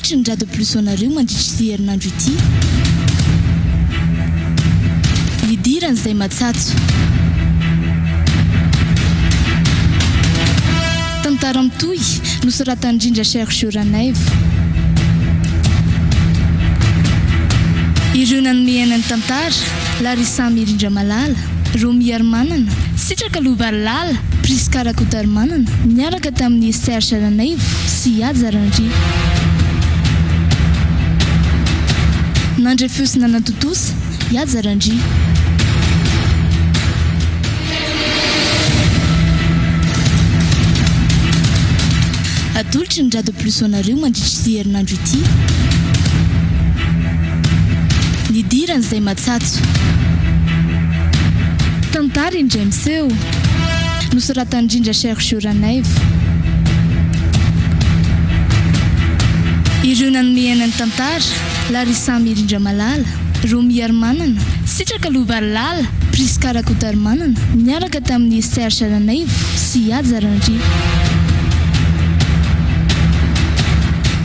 Atolotry ny Radio Plus ho anareo mandritra ity herinandro ity. Nidiran'izay matsatso. Tantara mitohy, nosoratan'i Rindra Sergio Ranaivo. Ireo nanome aina ny tantara, Larissa Mirindramalala, Romy Harimanana, Sitraka Lovarilala, Prisca Rakotoarimanana, niaraka tamin'i Serge Ranaivo sy Haja Randria. Nandre feo sy nanatontosa, Haja Randria. Atolotry ny Radio Plus ho anareo mandritra ity herinandro ity. Nidiran'izay matsatso. Tantara indray miseho. Nosoratan'i Rindra Sergio Ranaivo. Ireo nanome aina ny tantara, Larissa Mirindramalala, Romy Harimanana, Sitraka Lovarilala, Prisca Rakotoarimanana, niaraka tamin'i Serge Ranaivo sy Haja Randria.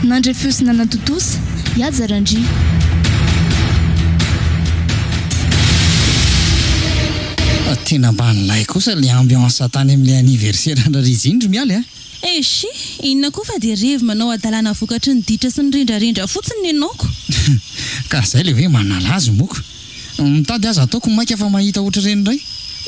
Nandre feo sy nanatontosa, Haja Randria. Tena mba nilay kosa le ambiance tany amin'ilay anniversaire an-dRarijy iny ry Mialy a! Eshi, inona koa fa dia revy manao hadalana vokatry ny ditra sy ny rendrarendra fotsiny nenoko. Ka zay le hoe manala azy moko. Mitady aza ataoko maika fa mahita ohatr'ireny indray.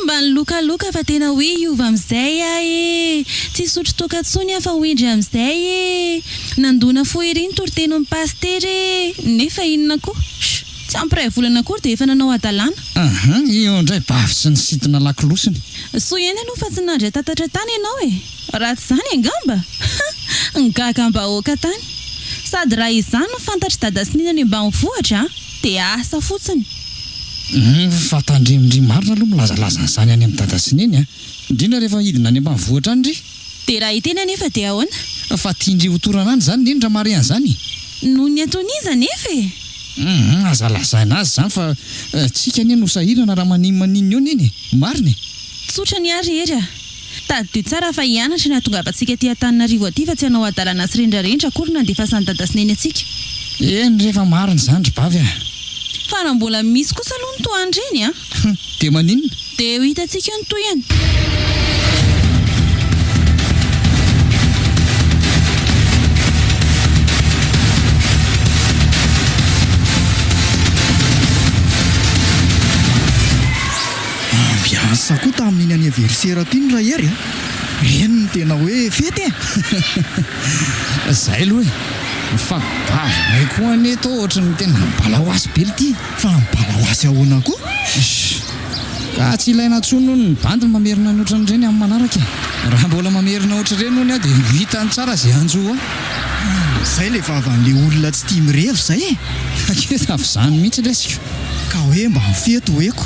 Mba nilokaloka fa tena hoe hiova amin'izay aho e! Tsy hisotro toaka intsony aho fa ho hendry amin'izay e! Nandona fo ery ny toritenin'ny pasitera e! Nefa inona koa? Sh! Tsy ampy iray volana akory dia efa nanao hadalana. Aha, io indray bavy sy nisintona lakolosiny. Soa ihany aloha fa tsy nandray tatatra tany ianao e! Raha tsy izany angamba? Ha! Nigagam-bahoaka tany. Sady raha izany no fantatr'i Dada sy Neny any ambanivohitra an, dia asa fotsiny. Humm, fa tandremo ndry marina aloha milazalaza an'izany any amin'i Dada sy Neny an! Indrindra rehefa hidina any ambanivohitra any ndry. Dia raha hiteny anefa dia ahoana? Fa tian-dry ho torana any izany Neny raha mahare an'izany e! Noho ny ataon'iza anefa e? Humm, aza lazaina azy izany fa tsika anie no sahirana raha maninona eo Neny e! Marina e! Tsotra ny ahy ry Hery a! Tadidio tsara fa hianatra ny hahatongavantsika aty Antananarivo aty fa tsy hanao hadalana sy rendrarendra akory ny nandefasan'i Dada sy Neny antsika. Eny re fa marina izany ry Bavy a! Fa raha mbola misy kosa aloha ny toa an'ireny a! Dia maninona? Dia ho hitantsika eo ny tohiny. Ambiance koa tamin'iny anniversaire iny Rahery a! Iny no tena hoe fety e! Zay aloha e! Fa bavinay koa anie toa ohatry ny tena mibalaoasy be lty. Fa mibalaoasy ahoana koa? Shh! Ka tsy ilaina intsony hono ny bandy ny mamerina ny ohatran'ireny amin'ny manaraka e! Raha mbola mamerina ohatr'ireny hono aho dia ho hitany tsara izay hanjo ahy. Zay le vavan'le olona tsy tia mirevy zay e! Aketa avy izany mihitsy lesy ko! Ka hoe mba mifety hoeko.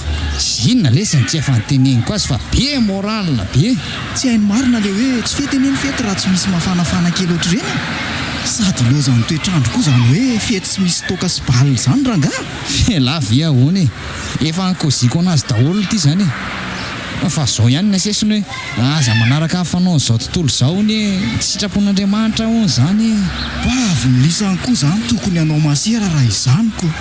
Inona lesy ny tsy efa noteneniko azy fa be moral be. Tsy hainy marina le hoe tsy fety anie ny fety raha tsy misy mafanafana kely ohatr'ireny e! Sady ilaozan'ny toetr'andro koa izany hoe fety tsy misy toaka sy bal izany rangaha! Elah ve ahoana e! Efa ankoziko anazy daholo ity izany e! Fa zao ihany ny asesiny hoe aza manaraka ny fanaon'izao tontolo izao hono e! Tsy sitrapon'Andriamanitra hono izany e! Bavy ny lisany koa izany tokony hanao masera raha izany ko!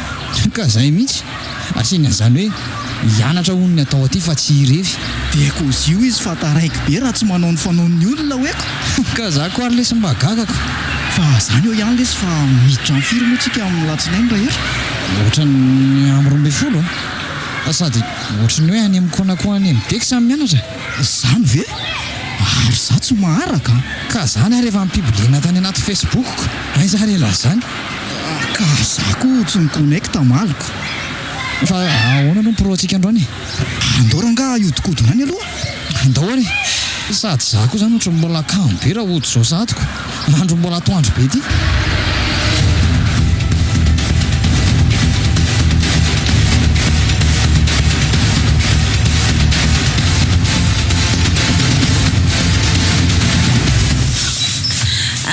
Ka zay mihitsy! Asiany an'izany hoe hianatra hono ny atao aty fa tsy hirevy. Dia kozio izy fa taraiky be raha tsy manao ny fanaon'ny olona hoeko! Ka za ko ary lesy mba gagako! Fa zany eo ihany lesy fa miditra amin'ny firy moa tsika amin'ny latsinainy Rahery? Ohatran'ny amin'ny 12 a! Sady ohatran'ny hoe any amin'ny Conaco any amin'ny Dex samy mianatra. Zany ve? Ary za tsy maharaka an! Ka zany ary efa ni-publier-na tany anaty Facebook-ko. Aiza ary elah zany? Ka za koa tsy mi-connecte maliko. Fa ahoana aloha ny pro-ntsika androany e? Andao rangaha hiodikodina any aloha. Andao ary e! Sady za koa zany ohatran'ny mbola kamo be raha hody zao sahady ko! Andro mbola atoandro be ity.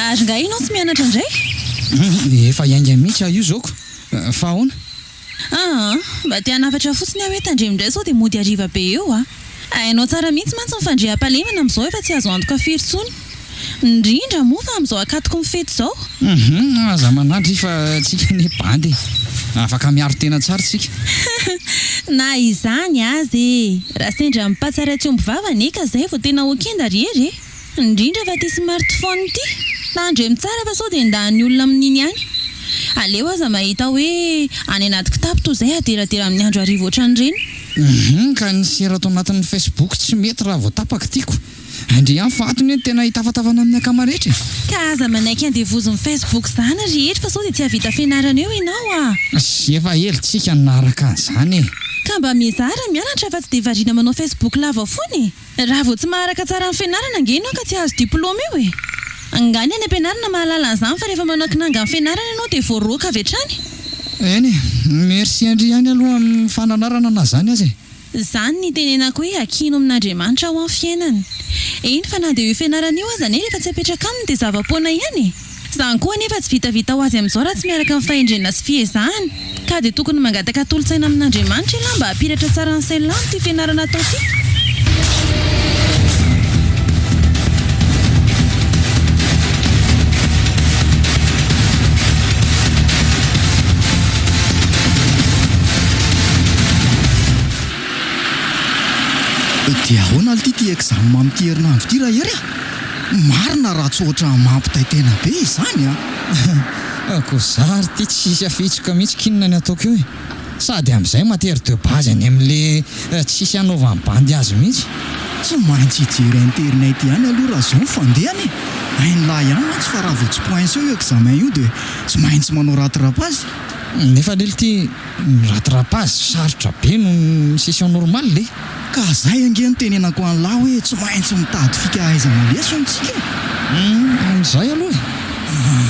Ary nga ianao tsy mianatra indray? Efa hiainga mihitsy aho io zao ko! Fa ahoana? Aa, mba te hanafatra fotsiny aho hoe tandremo indray sao dia mody hariva be eo a! Hainao tsara mihitsy mantsy ny fandriampahalemana amin'izao efa tsy azo antoka firy intsony. Indrindra moa fa amin'izao ankatoky ny fety izao. Hum, aza manandry fa tsika anie bandy e. Afaka miaro tena tsara tsika. Na izany aza e! Raha sendra mipatsara tsy omby vava anie ka zay vao tena ho kenda ry Hery e! Indrindra fa ity smartphone ity! Tandremo tsara fa sao dia endahan'ny olona amin'iny ihany. Aleo aza mahita hoe any anaty kitapo toa izay aderadera amin'ny andro hariva ohatran'ireny. Hum, ka ny sera ato anatin'ny facebook tsy mety raha vao tapaka tiako. Ndry ihany fa ato ne no tena hitafatafana amin'ny akama rehetra e! Ka aza manaiky andevozin'ny facebook zany ry Hery fa sao dia tsy hahavita fianarana eo ianao a! Efa ela tsika no naharaka an'izany e! Ka mba miezaha raha mianatra fa tsy dia variana manao facebook lava foana e! Raha vao tsy maharaka tsara ny fianarana ange ianao ka tsy hahazo diplôme eo e! Angaha ny any am-pianarana mahalala an'izany fa rehefa manao kinanga amin'ny fianarana ianao dia voaroaka avy hatrany? Eny e! Merci an-dry ihany aloha amin'ny fananarana na izany aza e! Izany no itenenako hoe ankino amin'Andriamanitra hoa ny fiainana. Eny fa na dia io fianarana io aza anie rehefa tsy apetraka aminy dia zava-poana ihany e! Izany koa anefa tsy vitavita ho azy amin'izao raha tsy miaraka amin'ny fahendrena sy fiezahana. Ka dia tokony mangataka tolo-tsaina amin'Andriamanitra ialahy mba hampiratra tsara ny sain'lah amin'ity fianarana atao ity. Dia ahoana lty ity examen amin'ity herinandro ity Rahery a? Marina raha tsy ohatran'ny mampitaitaina be izany a! Koa za ary ity tsisy afitsoka mihitsy k'inona ny ataoko eo e! Sady amin'izay matière de base any amin'le tsisy hanaovan'ny bandy azy mihitsy. Tsy maintsy hijery internet ihany aloha raha zao ny fandehany e! Hain'lah ihany mantsy fa raha vao tsy poince eo io examen io dia tsy maintsy manao rattrapage. Nefa lely ity ny rattrapage sarotra be noho ny session normale e! Ka zay ange no tenenako an'lah hoe tsy maintsy mitady fika ahaizana lesona tsika e! Humm zay aloha e!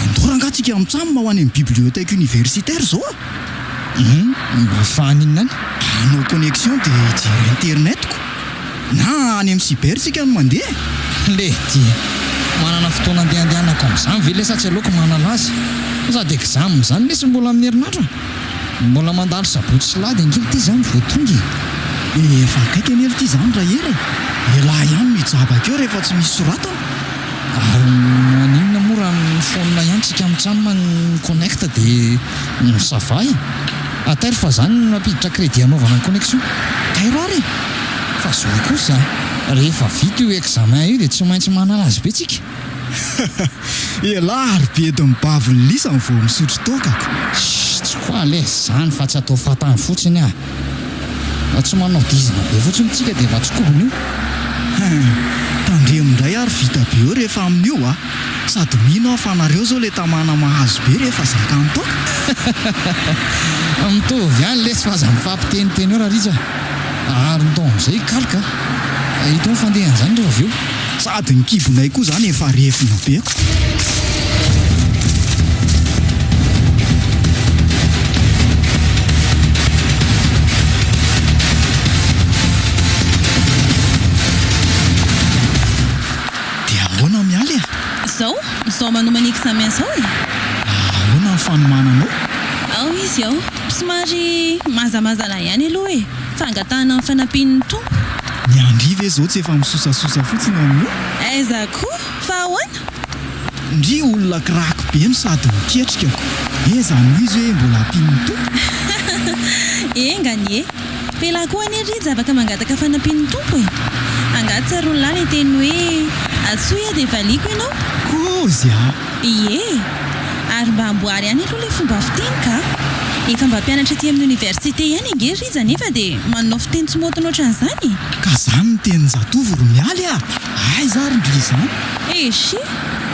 Andao rangaha tsika mitsam ho any amin'ny bibliothèque universitaire zao a! Humm mba fa haninona any? Hanao connexion dia hijery internet ko! Na any amin'ny cyber tsika no mandeha e! Lety! Manana fotoana andehandehanako amin'izany ve le sa tsy aleoko manala azy? Sady exam izany lesy mbola amin'ny herinandro a! Mbola mandalo sabotsy sy lahady ange lty zany vao tonga e! Efa akaiky anie lty zany Rahery e! Elah ihany no hijabaka eo rehefa tsy misy soratana. Ary maninona moa raha ny phone ihany tsika mitsam ny connecte de ça va e! Atairo fa zany no nampiditra crédit hanaovana ny connexion. Tairo ary e! Fa zao kosa rehefa vita io examen io de tsy maintsy manala azy be tsika. Elah ary bedin'ny bavin'ny lisany vao misotro toaka ko. Shh tsy quoi lesy zany fa tsy atao fahatany fotsiny ah. Raha tsy manao dizina be fotsiny tsika dia efa tsy kobony io. Hein, tandremo indray ary vita be eo rehefa amin'io a! Sady mino aho fa nareo zao le tamana mahazo be rehefa zakan'ny toaka. Mitovy ihany lesy fa aza mifampiteniteny eo Rarija a! Ary ndao amin'izay hikaloka a! Hita eo ny fandehan'izany rehefa avy eo. Sady ny kibonay koa zany efa refina be ko. Dia ahoana Mialy a? Zao, zao manomana examen zao e! Ahoana ny fanomananao? Ao izy ao. Somary mazamazana ihany aloha e! Fa angatahana ny fanampian'ny Tompo. Ny an-dry ve zao tsy efa misosasosa fotsiny amin'io? Aiza koa! Fa ahoana? Ndry olona crack be no sady miketrika ko! Aiza no izy hoe mbola ampian'ny Tompo? Enga anie! F'elah koa anie Rija afaka mangataka fanampian'ny Tompo e! Angaha tsaroan'lah le teny hoe antsoy aho dia valiako ianao? Kozy a! Ie! Ary mba amboary ihany aloha ilay fomba fiteny ka! Efa mba mpianatra aty amin'ny oniversite ihany ange ry Rija nefa dia manao fiteny tsy maotina ohatran'izany e! Ka zany ny tenin-jatovo ry Mialy a! Aiza ary ndry izany? Eshi!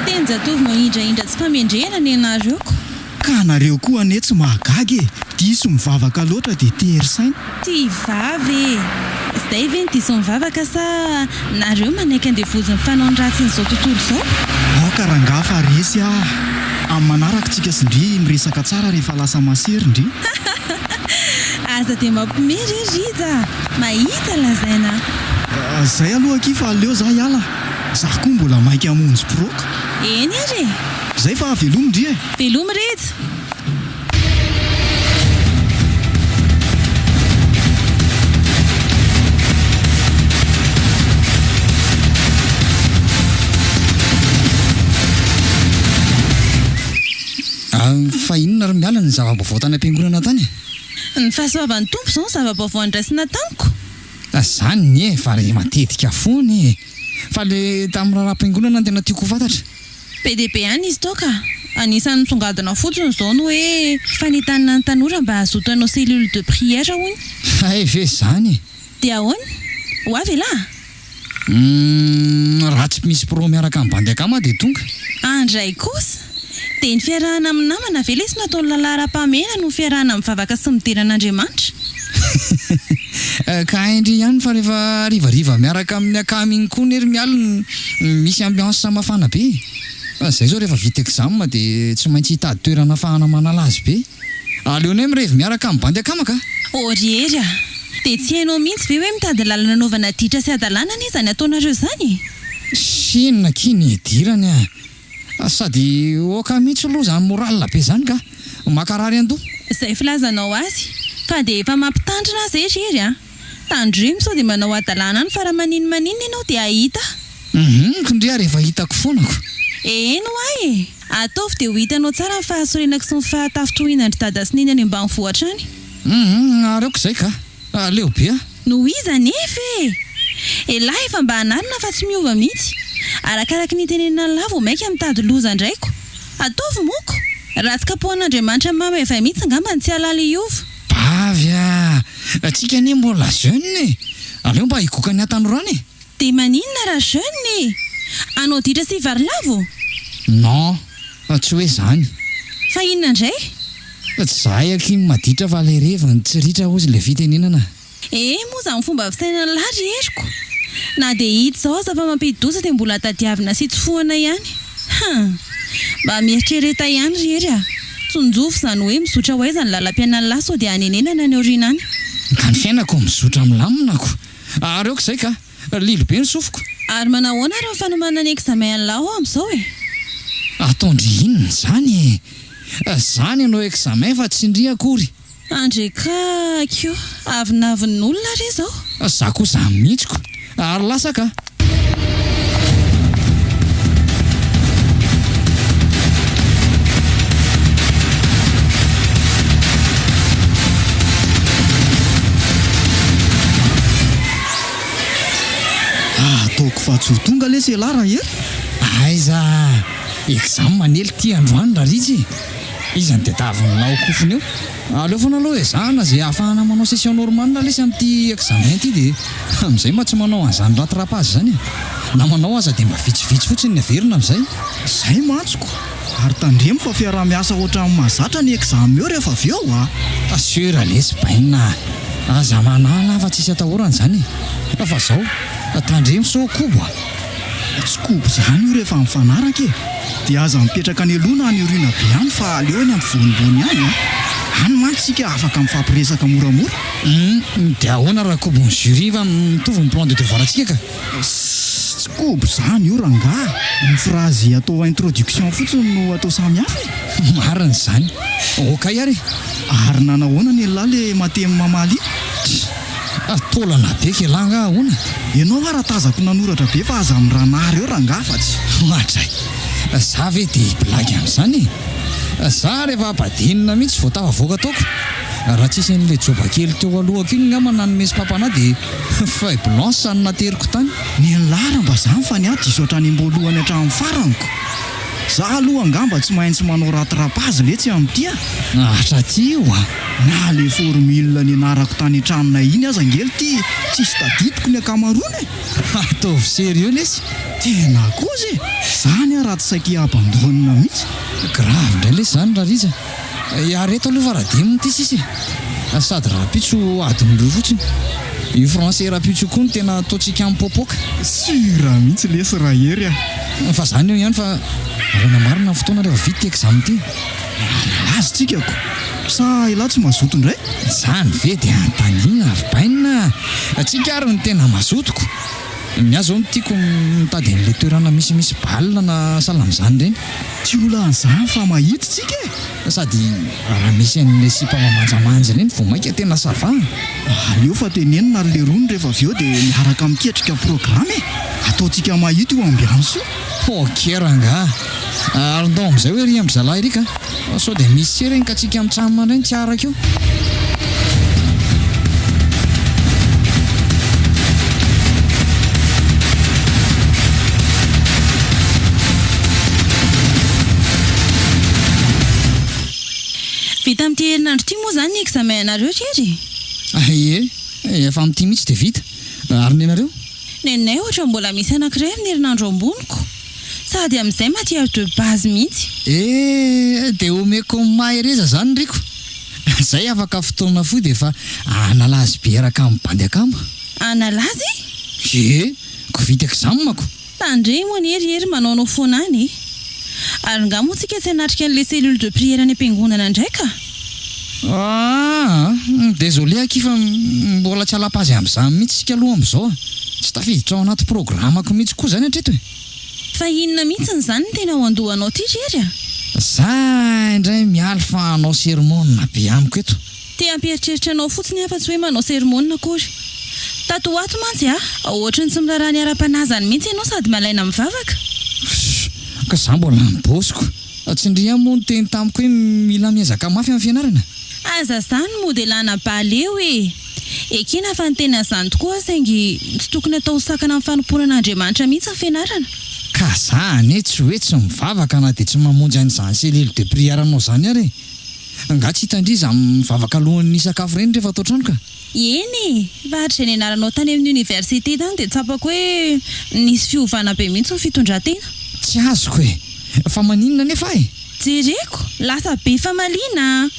Tenin-jatovo mahindrahindra tsy famendrehana nenareo ko! Ka nareo koa anie tsy mahagaga e! Diso mivavaka loatra dia tery saina. Ty vava e! Zay ve ny diso mivavaka sa nareo manaiky andevozin'ny fanaony ratsin'izao tontolo izao? Aoka rangaha fa resy ah! Amin'ny manaraka tsika sy ndry miresaka tsara rehefa lasa masery ndry. Aza dia mampime re Rija a! Mahita lazaina a! Zay aloha akia fa aleo za hiala, za koa mbola maika hamonjy proka. Eny ary e! Zay fa velomy ndry e! Velomy Rija! Fa inona ry miala ny zava-baovao tany am-piangonana tany e? Ny fahasoavan'ny Tompo izao no zava-baovao andraisina tamiko. Zany nie fa re matetika foana e! Fa le tamin'ny raharaham-piangonana no tena tiako ho fantatra. Be dia be ihany izy tao ka. Anisan'ny misongadina fotsiny izao ny hoe fanentanana ny tanora mba hazoto hanao cellule de prière hono. Hay ve izany e! Dia ahoana? Ho avy elah? Humm, raha tsy misy pro miaraka amin'ny bandy akama dia tonga. Andray kosa! Dia ny fiarahana amin'ny namana ve lesy no ataon'ny laharam-pahamehana noho ny fiarahana mivavaka sy midera an'Andriamanitra? Ka hain-dry ihany fa rehefa harivariva miaraka amin'ny akama iny koa ne ry mialona misy ambiance mafana be e! Fa zay zao rehefa vita exam dia tsy maintsy hitady toerana ahafahana manala azy be. Aleonay mirevy miaraka amin'ny bandy akama ka! Ô ry Hery a! Dia tsy hainao mihitsy ve hoe mitady lalana anaovana ditra sy hadalana anie izany ataonareo izany e? Inona akia ny idirany a! Sady ok mihitsy aloha zany moral be zany ka! Makarary andoha. Izay filazanao azy. Fa dia efa mampitandrina aza e ry Hery a! Tandremo sao dia manao hadalana any fa raha maninomaninona ianao dia hahita. Hum ndry ary efa hitako foana ko. Eny hoa e! Ataovy dia ho hitanao tsara ny fahasorenako sy ny fahatafintohinan-dry dada sy neny any ambanivohitra any. Hum ary aoka izay ka! Aleo be a! Noho iza anefa e! Elah efa mba anarina fa tsy miova mihitsy. Arakaraky ny itenenana an'lah vao maika mitady loza indray ko! Ataovy moko! Raha tsy kapohan'Andriamanitra mamaivay mihitsy angamba ny tsy halala hiova. Bavy a! Tsika anie mbola jeune e! Aleo mba higoka ny hatanorana e! Dia maninona raha jeune e! Hanao ditra sy varilavo? Non, tsy hoe zany. Fa inona indray? Tsy zahay akia no maditra fa ilay revy no tsy ritra hozy ilay fitenenana. Eh moa zany fomba fisainana lahy ry heriko! Na dia hita izao aza fa mampidi-doza dia mbola tadiavina sy tsofohana ihany. Hum! Mba mieritrereta ihany ry hery a! Tsonjovy izany hoe mizotra ho aiza ny lalam-piainan'ny lahy sao dia hanenenana any aoriana any. Ka ny fiainako mizotra milamina ko! Ary aoka izay ka! Lilo be ny sofiko. Ary manahoana ary ny fanomanana ny examen an'lah ao amin'izao e? Ataon-dry inona izany e? Zany hanao examen fa tsy ndry akory. Andrekaky o! Avonavon'olona re izao. Za koa zany mihitsy ko! Ary lasa ka! Ataoko fa tsy ho tonga lesy elah Rahery. Aiza! Exam anie lty androany Raritsy e! Iza no tadiavinao kofona eo? Aleo foana aloha ezahana ze ahafahana manao session normale lesy amin'ity examen ity dia amin'izay mba tsy manao an'izany rattrapage izany e! Na manao aza dia mba vitsivitsy fotsiny ny averina amin'izay. Izay mantsy ko! Ary tandremo fa fiaraha-miasa ohatran'ny mahazatra ny exam eo rehefa avy eo a! Sûr lesy bainina a! Aza manala fa tsisy atahorana izany e! Fa zao, tandremo sao kobo a! Tsy kobo izany io rehefa mifanaraka e! Dia aza mipetraka any aloha na any aoriana be any fa aleo any ampovoanimbony any a! Any mantsy isika afaka mifampiresaka moramora. Humm, dia ahoana raha kobon'ny jury fa mitovy ny plan de devoir antsika ka? Tsy kobo izany io rangaha! Ny phrase atao introduction fotsiny no atao samy hafa e! Marina izany. Okay ary e! Ary nanahoana ny elah le matemy mamaly iny? Taolana be k'elah angaha ahoana? Ianao ara tazako nanoratra be fa aza miranary eo rangaha fa tsy. Oadray! Za ve dia hibilagy amin'izany e? Za rehefa ampadianina mihitsy vao tafavoaka taoko. Raha tsisy an'ilay joba kely teo alohako iny ngamba nanome sopapa anah dia feuille blanche no nateriko tany. Ny an'lah ra mba zany fa ny ahy diso hatrany am-boalohany hatramin'ny farany ko! Za aloha angamba tsy maintsy manao rattrapage letsy amin'ity a! Hatraty io a! Na le formule nianarako tany an-tranonay iny aza ange lty tsisy tadidiko ny ankamaroany e! Ataovy sérieux lesy! Tena kozy e! Zany aho raha tsy saika hi-abandonne mihitsy! Grave indray lesy zany Rarija! Iareto aloha fa raha dimy ity sisa e! Sady rahampitso adiny roa fotsiny. Io français rahampitso io koa no tena ataontsika mipoapoaka. Sur mihitsy lesy Rahery a! Fa zany eo ihany fa ahoana marina ny fotoana rehefa vita ity exam ity? Malaza tsika ko! Sa elah tsy mazoto indray? Zany ve dia anontaniana ry bainina a! Tsika ary no tena mazoto ko! Ny ahy izao no tiako mitady an'ilay toerana misimisy bal na sahala amin'izany ireny. Tsy olana izany fa mahita tsika e! Sady raha misy an'ilay sipa mamanjamanja ireny vao mainka tena ça va. Aleo fa tenenina ry lerony rehefa avy eo dia miaraka miketrika programme e! Ataontsika mahita io ambiance io. Ok rangaha. Ary ndao amin'izay hoe ry amin-dry zalahy ry ka. Sao dia misy sery eny ka tsika mitsam indray no tsy araka eo. Vita amin'ity herinandro ity moa izany ny examen anareo ry Hery e? Ie, efa amin'ity mihitsy dia vita. Ary ny anareo? Nenay ohatra mbola misy anankiray amin'ny herinandro amboniko. Sady amin'izay matière de base mihitsy. Eh! Dia omeko mahereza zany Riko. Zay afaka fotoana fohy dia efa hanala azy be araka amin'ny bandy akama. Hanala azy? Ie! Ko vita exam ko. Tandremo anie ry Hery manaonao foana any e! Ary nga moa tsika tsy hanatrika an'ilay cellule de prière any am-piangonana indray ka? Aa! Désolé akia fa mbola tsy halapazy amin'izany mihitsy isika aloha amin'izao a! Tsy tafiditra ao anaty programme-ko mihitsy koa izany hatreto e! Fa inona mihitsiny izany no tena ao an-dohanao ity ry Hery a? Za indray mialy fa hanao sermon be amiko eto. Te hampieritreritra anao fotsiny aho fa tsy hoe manao sermon akory. Tato ho ato mantsy a, ohatry ny tsy miraharaha ny ara-panahy izany mihitsy ianao sady malaina mivavaka. Fss, ka za mbola mibosiko. Tsy ndry ihany moa niteny tamiko hoe mila miezaka mafy amin'ny fianarana? Aza zany mody elana bala eo e! Ekena fa ny tena zany tokoa saingy tsy tokony atao ho sakana amin'ny fanompoana an'Andriamanitra mihitsy ny fianarana. Ka za anie tsy hoe tsy mivavaka na dia tsy mamonjy an'izany cellule de prière anao zany ary e! Nga tsy hitan-dry za mivavaka alohan'ny hisakafo ireny rehefa ato an-trano ka! Eny e! Fa hatrizay nianaranao tany amin'ny université tany dia tsapako hoe nisy fiovana be mihitsy ny fitondran-tena. Tsy azoko e! Fa maninona anefa e? Jereko, lasa be famaliana a!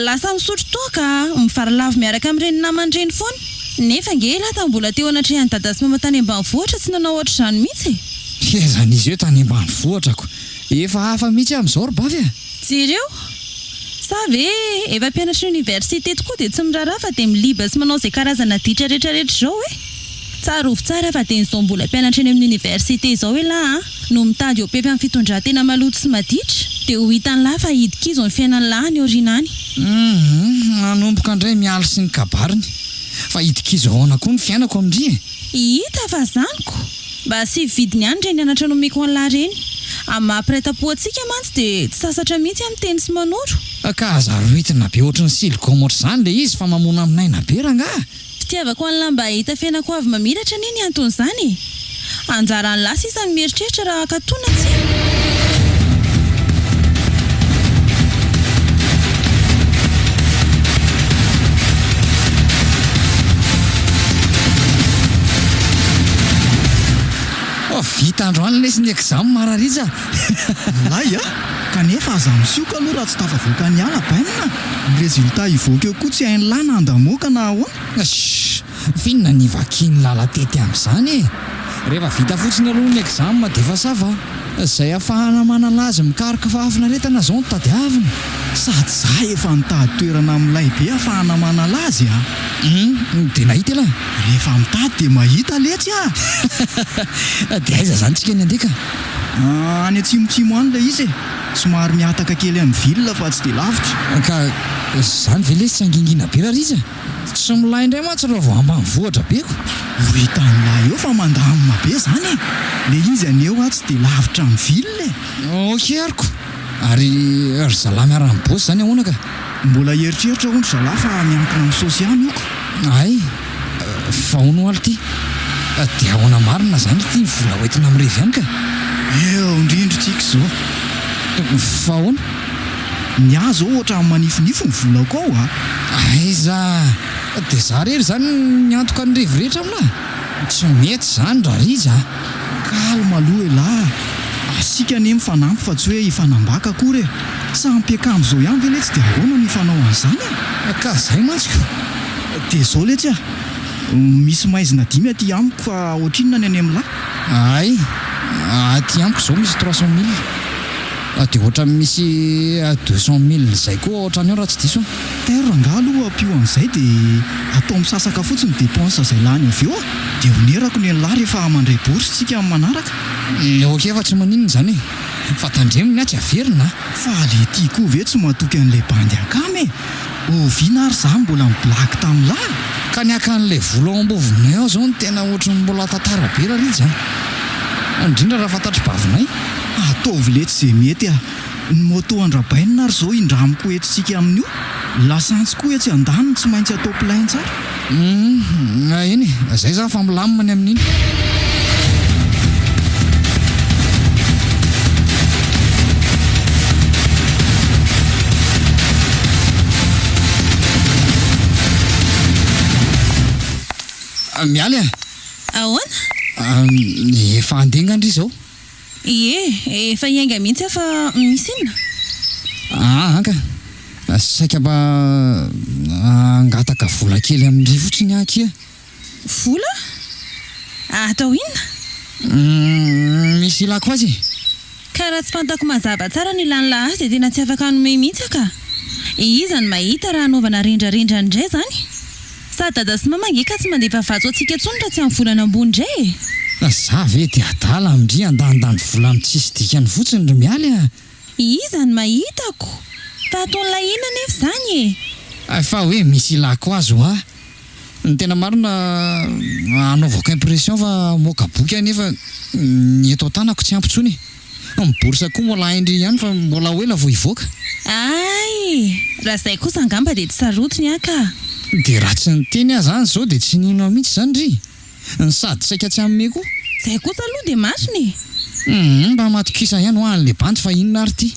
Lasa misotro toaka a! Mivarilavo miaraka amin'ireny namany ireny foana. Nefa ange elah tamin'ny mbola teo anatrehan'i dada sy mama tany ambanivohitra tsy nanao ohatr'izany mihitsy e! Fihezan'izy eo tany ambanivohitra ko! Efa hafa mihitsy amin'izao ry bavy a! Jereo! Sa ve efa mpianatry ny université tokoa dia tsy miraharaha fa dia miliba sy manao izay karazana ditra retraretra izao e! Tsarovy tsara fa dia izao mbola mpianatra eny amin'ny université izao elah a! No mitady eo pefy amin'ny fitondran-tena maloto sy maditra dia ho hitan'lah fa hidi-kizo ny fiainan'lah any aoriana any. Humm nanomboka indray mialy sy ny kabariny. Fa hidi-kizo ahoana koa ny fiainako amin-dry e? Hita fa zany ko! Mba asio vidiny ihany ireny anatra nomeko an'lah ireny. Amin'ny maha mpiray tampo antsika mantsy dia tsy sasatra mihitsy aho miteny sy manoro. Ka aza rohitina be ohatry ny siligôma ohatr'izany ilay izy fa mamono amin'aina be rangaha! Fitiavako an'lah mba hahita fiainako avy mamiratra anie ny anton'izany e! Anjaran'lah sisa ny mieritreritra raha hankatò na tsia. Vita androany lesy ny exam Rarija a! Milay a! Kanefa aza misioka aloha raha tsy tafavoaka ny ala bainina a! Ny résultat hivoaka eo koa tsy hain'lah na handamoaka na ahoana. Shh! F'inona ny vakin'ny lala tety amin'izany e? Rehefa vita fotsiny aloha ny exam dia efa ça va. Izay ahafahana manala azy mikaroka fahafinaretana izao no tadiavina. Sady za efa nitady toerana milay be ahafahana manala azy a! Hum, dia nahita elah? Rehefa mitady dia mahita letsy a! Dia aiza izany tsika ny handeha ka? Any atsimotsimo any ilay izy e! Somary mihataka kely amin'ny ville fa tsy dia lavitra. Ka izany ve lesy tsy hangingina be Rarija? Tsy milay indray mantsy raha vao ambanivohitra be ko. Ho hitan'lah eo fa mandamina be zany e! Le izy anie hoa tsy dia lavitra ny ville e! Ok ary ko! Ary ry zalahy miara-mibôsy zany ahoana ka? Mbola hieritreritra hono ry zalahy fa miankina amin'ny saosy ihany io ko! Hay! Fa hono hoa lty? Dia ahoana marina zany lty ny vola hoentina mirevy any ka? Eo indrindra tsika izao! Fa ahoana? Ny ahy zao ohatran'ny manifinify ny volako ao a! Aiza! Dia za rery zany miantoka ny revy rehetra amina? Tsy mety zany Rarija a! Calme aloha elah a! Asika anie mifanampy fa tsy hoe hifanambaka akory e! Samy mpiakambo zao ihany ve letsy dia ahoana no hifanao an'izany e? Ka zay mantsy ko! Dia zao letsy a! Misy maizina dimy aty amiko fa ohatrinona ny any amin'lah? Hay! Aty amiko zao misy trois cent mille. Dia ohatran'ny misy 200 mille izay koa ohatran'ny ao raha tsy diso aho. Tairo rangahy aloha ampio amin'izay dia atao misasaka fotsiny dépense izay lany avy eo a! Dia onerako ny an'lah rehefa mandray bourse tsika amin'ny manaraka. Ok fa tsy maninona izany e! Fa tandremo ny ahy tsy averina a! Fa le ty koa ve tsy matoky an'ilay bandy akama e! Oviana ary za mbola ni-blague tamin'lah? Ka ny haka an'ilay vola ao am-bovonay ao izao no tena ohatry ny mbola tantara be Rarija a! Indrindra raha fantatr'i bavinay. Ataovy letsy ze mety a! Ny moto andrabainina ary zao indramiko eto tsika amin'io, lasantsy koa etsy andaniny tsy maintsy atao plein tsara. Humm eny e, zay zany fa milamina ny amin'iny. Mialy a! Ahoana? Efa handeha nga ndry zao? Ie, efa hiainga mihitsy aho fa misy inona? Aa ka! Saika mba hangataka vola kely amin-dry fotsiny aho akia. Vola? Atao inona? Misy ilako azy e! Ka raha tsy fantako mazava tsara ny ilan'lah azy dia tena tsy afaka hanome mihitsy aho ka! Iza no mahita raha hanaovana rendrarendra indray izany? Sa dada sy mama ange ka tsy mandefa vatsy ho antsika intsony raha tsy amin'ny volana ambony indray e! Za ve dia adala amin-dry handanindany vola amin'ny tsisy dikany fotsiny ry Mialy a! Iza no mahitako? Fa ataon'ilay inona anefa izany e? Fa hoe misy ilako azy hoa! Ny tena marina hanaovako impression fa hamoaka boky aho nefa ny eto an-tanako tsy ampy intsony e! Ny bourse koa mbola hain-dry ihany fa mbola ho ela vao hivoaka. Hay! Raha izay kosa angamba dia tsy sarotiny aho ka! Dia raha tsy niteny aho izany izao dia tsy nino ahy mihitsy izany ry! Ny sady saika tsy hanome koa. Izay kosa aloha dia marina e! Humm mba matokisa ihany hoa an'ilay bandy fa inona ary ity?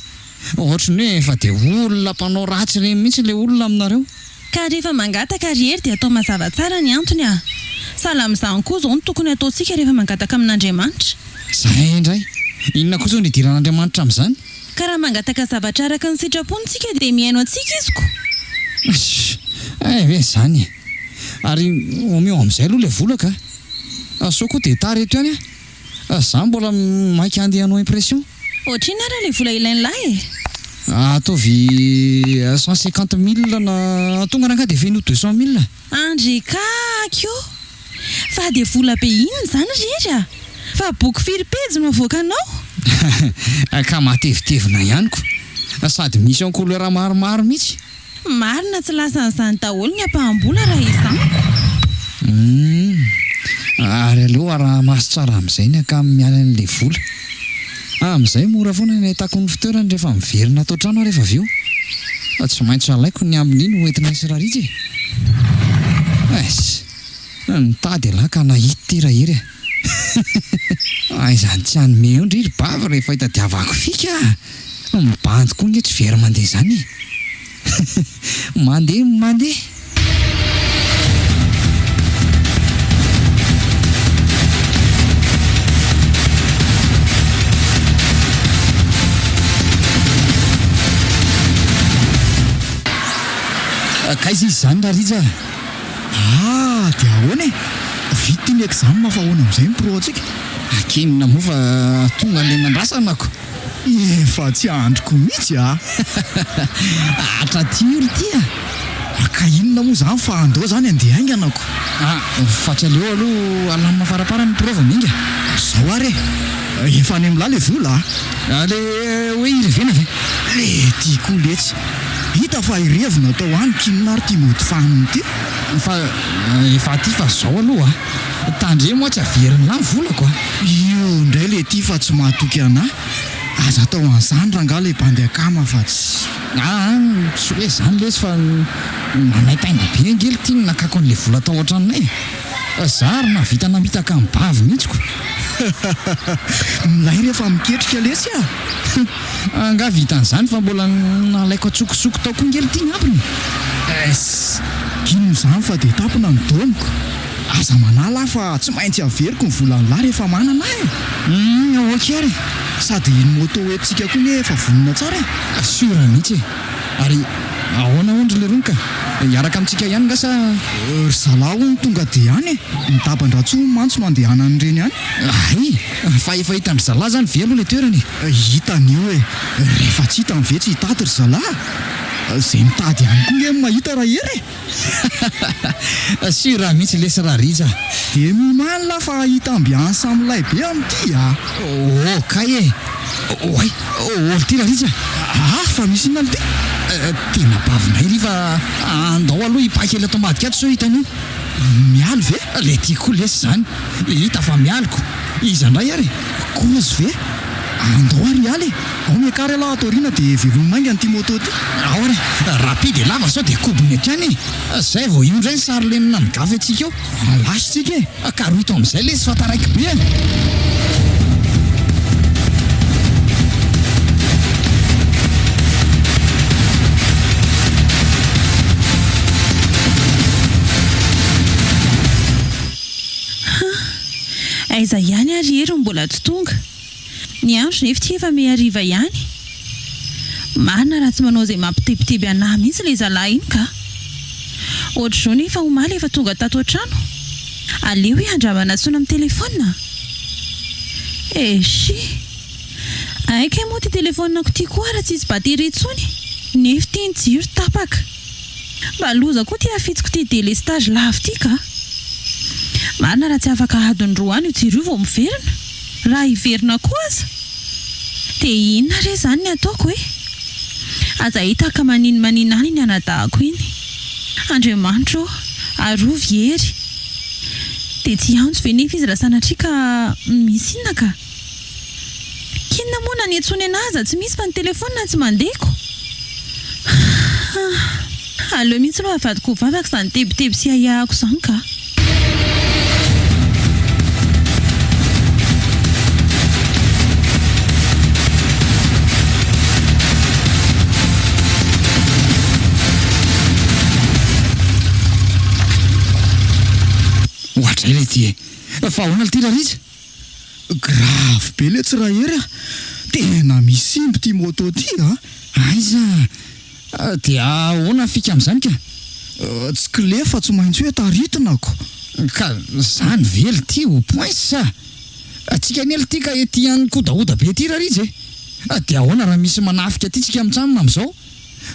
Ohatry ny hoe efa dia olona mpanao ratsy ireny mihitsy ilay olona aminareo. Ka rehefa mangataka ry Hery dia atao mazava tsara ny antony ah! Sahala amin'izany koa izao no tokony hataontsika rehefa mangataka amin'Andriamanitra. Izay indray! Inona koa izao no idiran'Andriamanitra amin'izany? Ka raha mangataka zavatra araka ny sitrapony tsika dia mihaino antsika Izy ko! Eish! Hay ve izany e! Ary omeo amin'izay aloha ilay vola ka! Sao koa dia tara eto ihany aho! Za mbola maika andeha hanao impression. Ohatr'inona ary ilay vola ilain'lah e? Ataovy 150 mille na tonga rangahy dia feno 200 mille. Andry kaky ô! Fa dia vola be inona izany ry Hery a? Fa boky firy pejy no avoakanao? Ka matevitevina ihany ko! Sady misy en couleur maromaro mihitsy. Marina tsy lasan'izany daholo ny ampaham-bola raha izany ko. Humm. Ary aleo araha-maso tsara amin'izay ny akamy miala an'ilay vola. Amin'izay mora foana ny ahitako ny fitoerany rehefa miverina ato an-trano aho rehefa avy eo. Fa tsy maintsy alaiko ny ambin'iny ho entinay sy Rarija e. Eiss. Nitady ialahy ka nahita ity Rahery a. Aiza ny tsy hanome eo ndry ry bavy rehefa hitadiavako fika a. Ny bandy koa nge tsy very mandeha izany e! Mandeha mandeha! K'aiza izy izany Rarija a? Ah, dia ahoana e? Vita iny exam fa ahoana amin'izay ny pro antsika? Akinina moa fa tonga ilay nandrasana ko! Efa tsy andriko mihitsy a! Atra ty io ry ty a! Ka inona moa izany fa andao izany andeha haingana ko! Ah, fa tsy aleo aloha alamina faraparany ny pro vao miainga? Zao ary e! Efa any amin'lah le vola a! Le hoe irevena ve? Le ty koa letsy! Hita fa irevy no atao any k'inona ary ty mody fanina ity? Fa efa aty fa zao aloha a! Tandremo aho tsy averin'lah ny volako a! Io indray le ty fa tsy mahatoky anah, aza atao an'izany rangaha le bandy akama fa tsy. Aa tsy hoe zany lesy fa nanaitaina be ange lty ny nakako an'le vola tao an-tranonay e! Za ary nahavita namitaka an'i bavy mihitsy ko! Milay rehefa miketrika lesy a! Angaha vitan'izany fa mbola nalaiko antsokosoko tao koa nge lty ny ambiny e! Ess! Inona izany fa dia tampina ny daoniko. Aza manala aho fa tsy maintsy averiko ny volan'lah rehefa manana aho e! Humm ok ary e! Sady iny moto hoentintsika koa anie efa vonona tsara e! Sûr mihitsy e! Ary ahoana hono ry lerony ka? Hiaraka amintsika ihany nga sa? Ry zalahy hono tonga dia any e! Ny daban-dRatsoa hono mantsy no andehanan'ireny any. Hay! Fa efa hitan-dry zalahy izany ve aloha ilay toerana e? Hitany io e! Rehefa tsy hitany ve tsy hitady ry zalahy? Izay mitady ihany koa nge no mahita Rahery e! Sûr mihitsy lesy Rarija a! Dia miomany lah fa hahita ambiance milay be amin'ity a! Oh kay e! Oay! Ol ty Rarija! Ah! Fa misy inona lty? Tena bavinay ry fa andao aloha hipaha kely ato ambadika ato sao hitan'io. Mialy ve? Le ty koa lesy zany! Hita fa mialy ko! Iza ndray ary e? Kozy ve? Andao ary hiala e! Ao miakara ialahy ato aoriana dia velomy maingana ity moto ity. Ao ary e! Rapide e lava sao dia kobony aty any e! Zay vao io ndray ny sary lenina migafy antsika eo. Lasa tsika e! Karohito amin'izay lesy fa taraiky be e! Ha! Aiza ihany ary Hery no mbola tsy tonga? Ny andro nefa ity efa miha hariva ihany. Marina raha tsy manao izay mampitebiteby anah mihitsy ilay zalahy iny ka. Ohatr'izao nefa omaly efa tonga tato an-trano. Aleo hoe handramana antsoina amin'ny telefaonina. Eshi! Hay kay moa ity telefaoniko ity koa ara tsisy batterie intsony. Nefa ity ny jiro tapaka. Mba loza koa ity afitsiko ity delestage lava ity ka. Marina raha tsy afaka adiny roa any io jiro io vao miverina. Raha hiverina koa aza. Dia inona re izany ny ataoko e? Aza hita ka maninomanina any iny anadahako iny. Andriamanitra ô, arovy Hery. Dia tsy hiantso ve nefa izy raha sanatria ka misy inona ka? K'inona moa na niantsoany anah aza tsy misy fa ny telephone tsy mandeha ko. Aleo mihitsy aloha avadiko ho vavaka izany tebiteby sy ahiahiko izany ka. Ohatray ilay ity e! Fa ahoana ity Rarija? Grave be letsy Rahery a! Tena misy simba ity moto ity a! Aiza? Dia ahoana ny fika amin'izany ka? Tsy clé fa tsy maintsy hoe taritina ko! Ka zany ve lty ho poince sa? Tsika anie lty ka ety any kodahoda be ety Rarija e! Dia ahoana raha misy manafika aty tsika mitsamina amin'izao?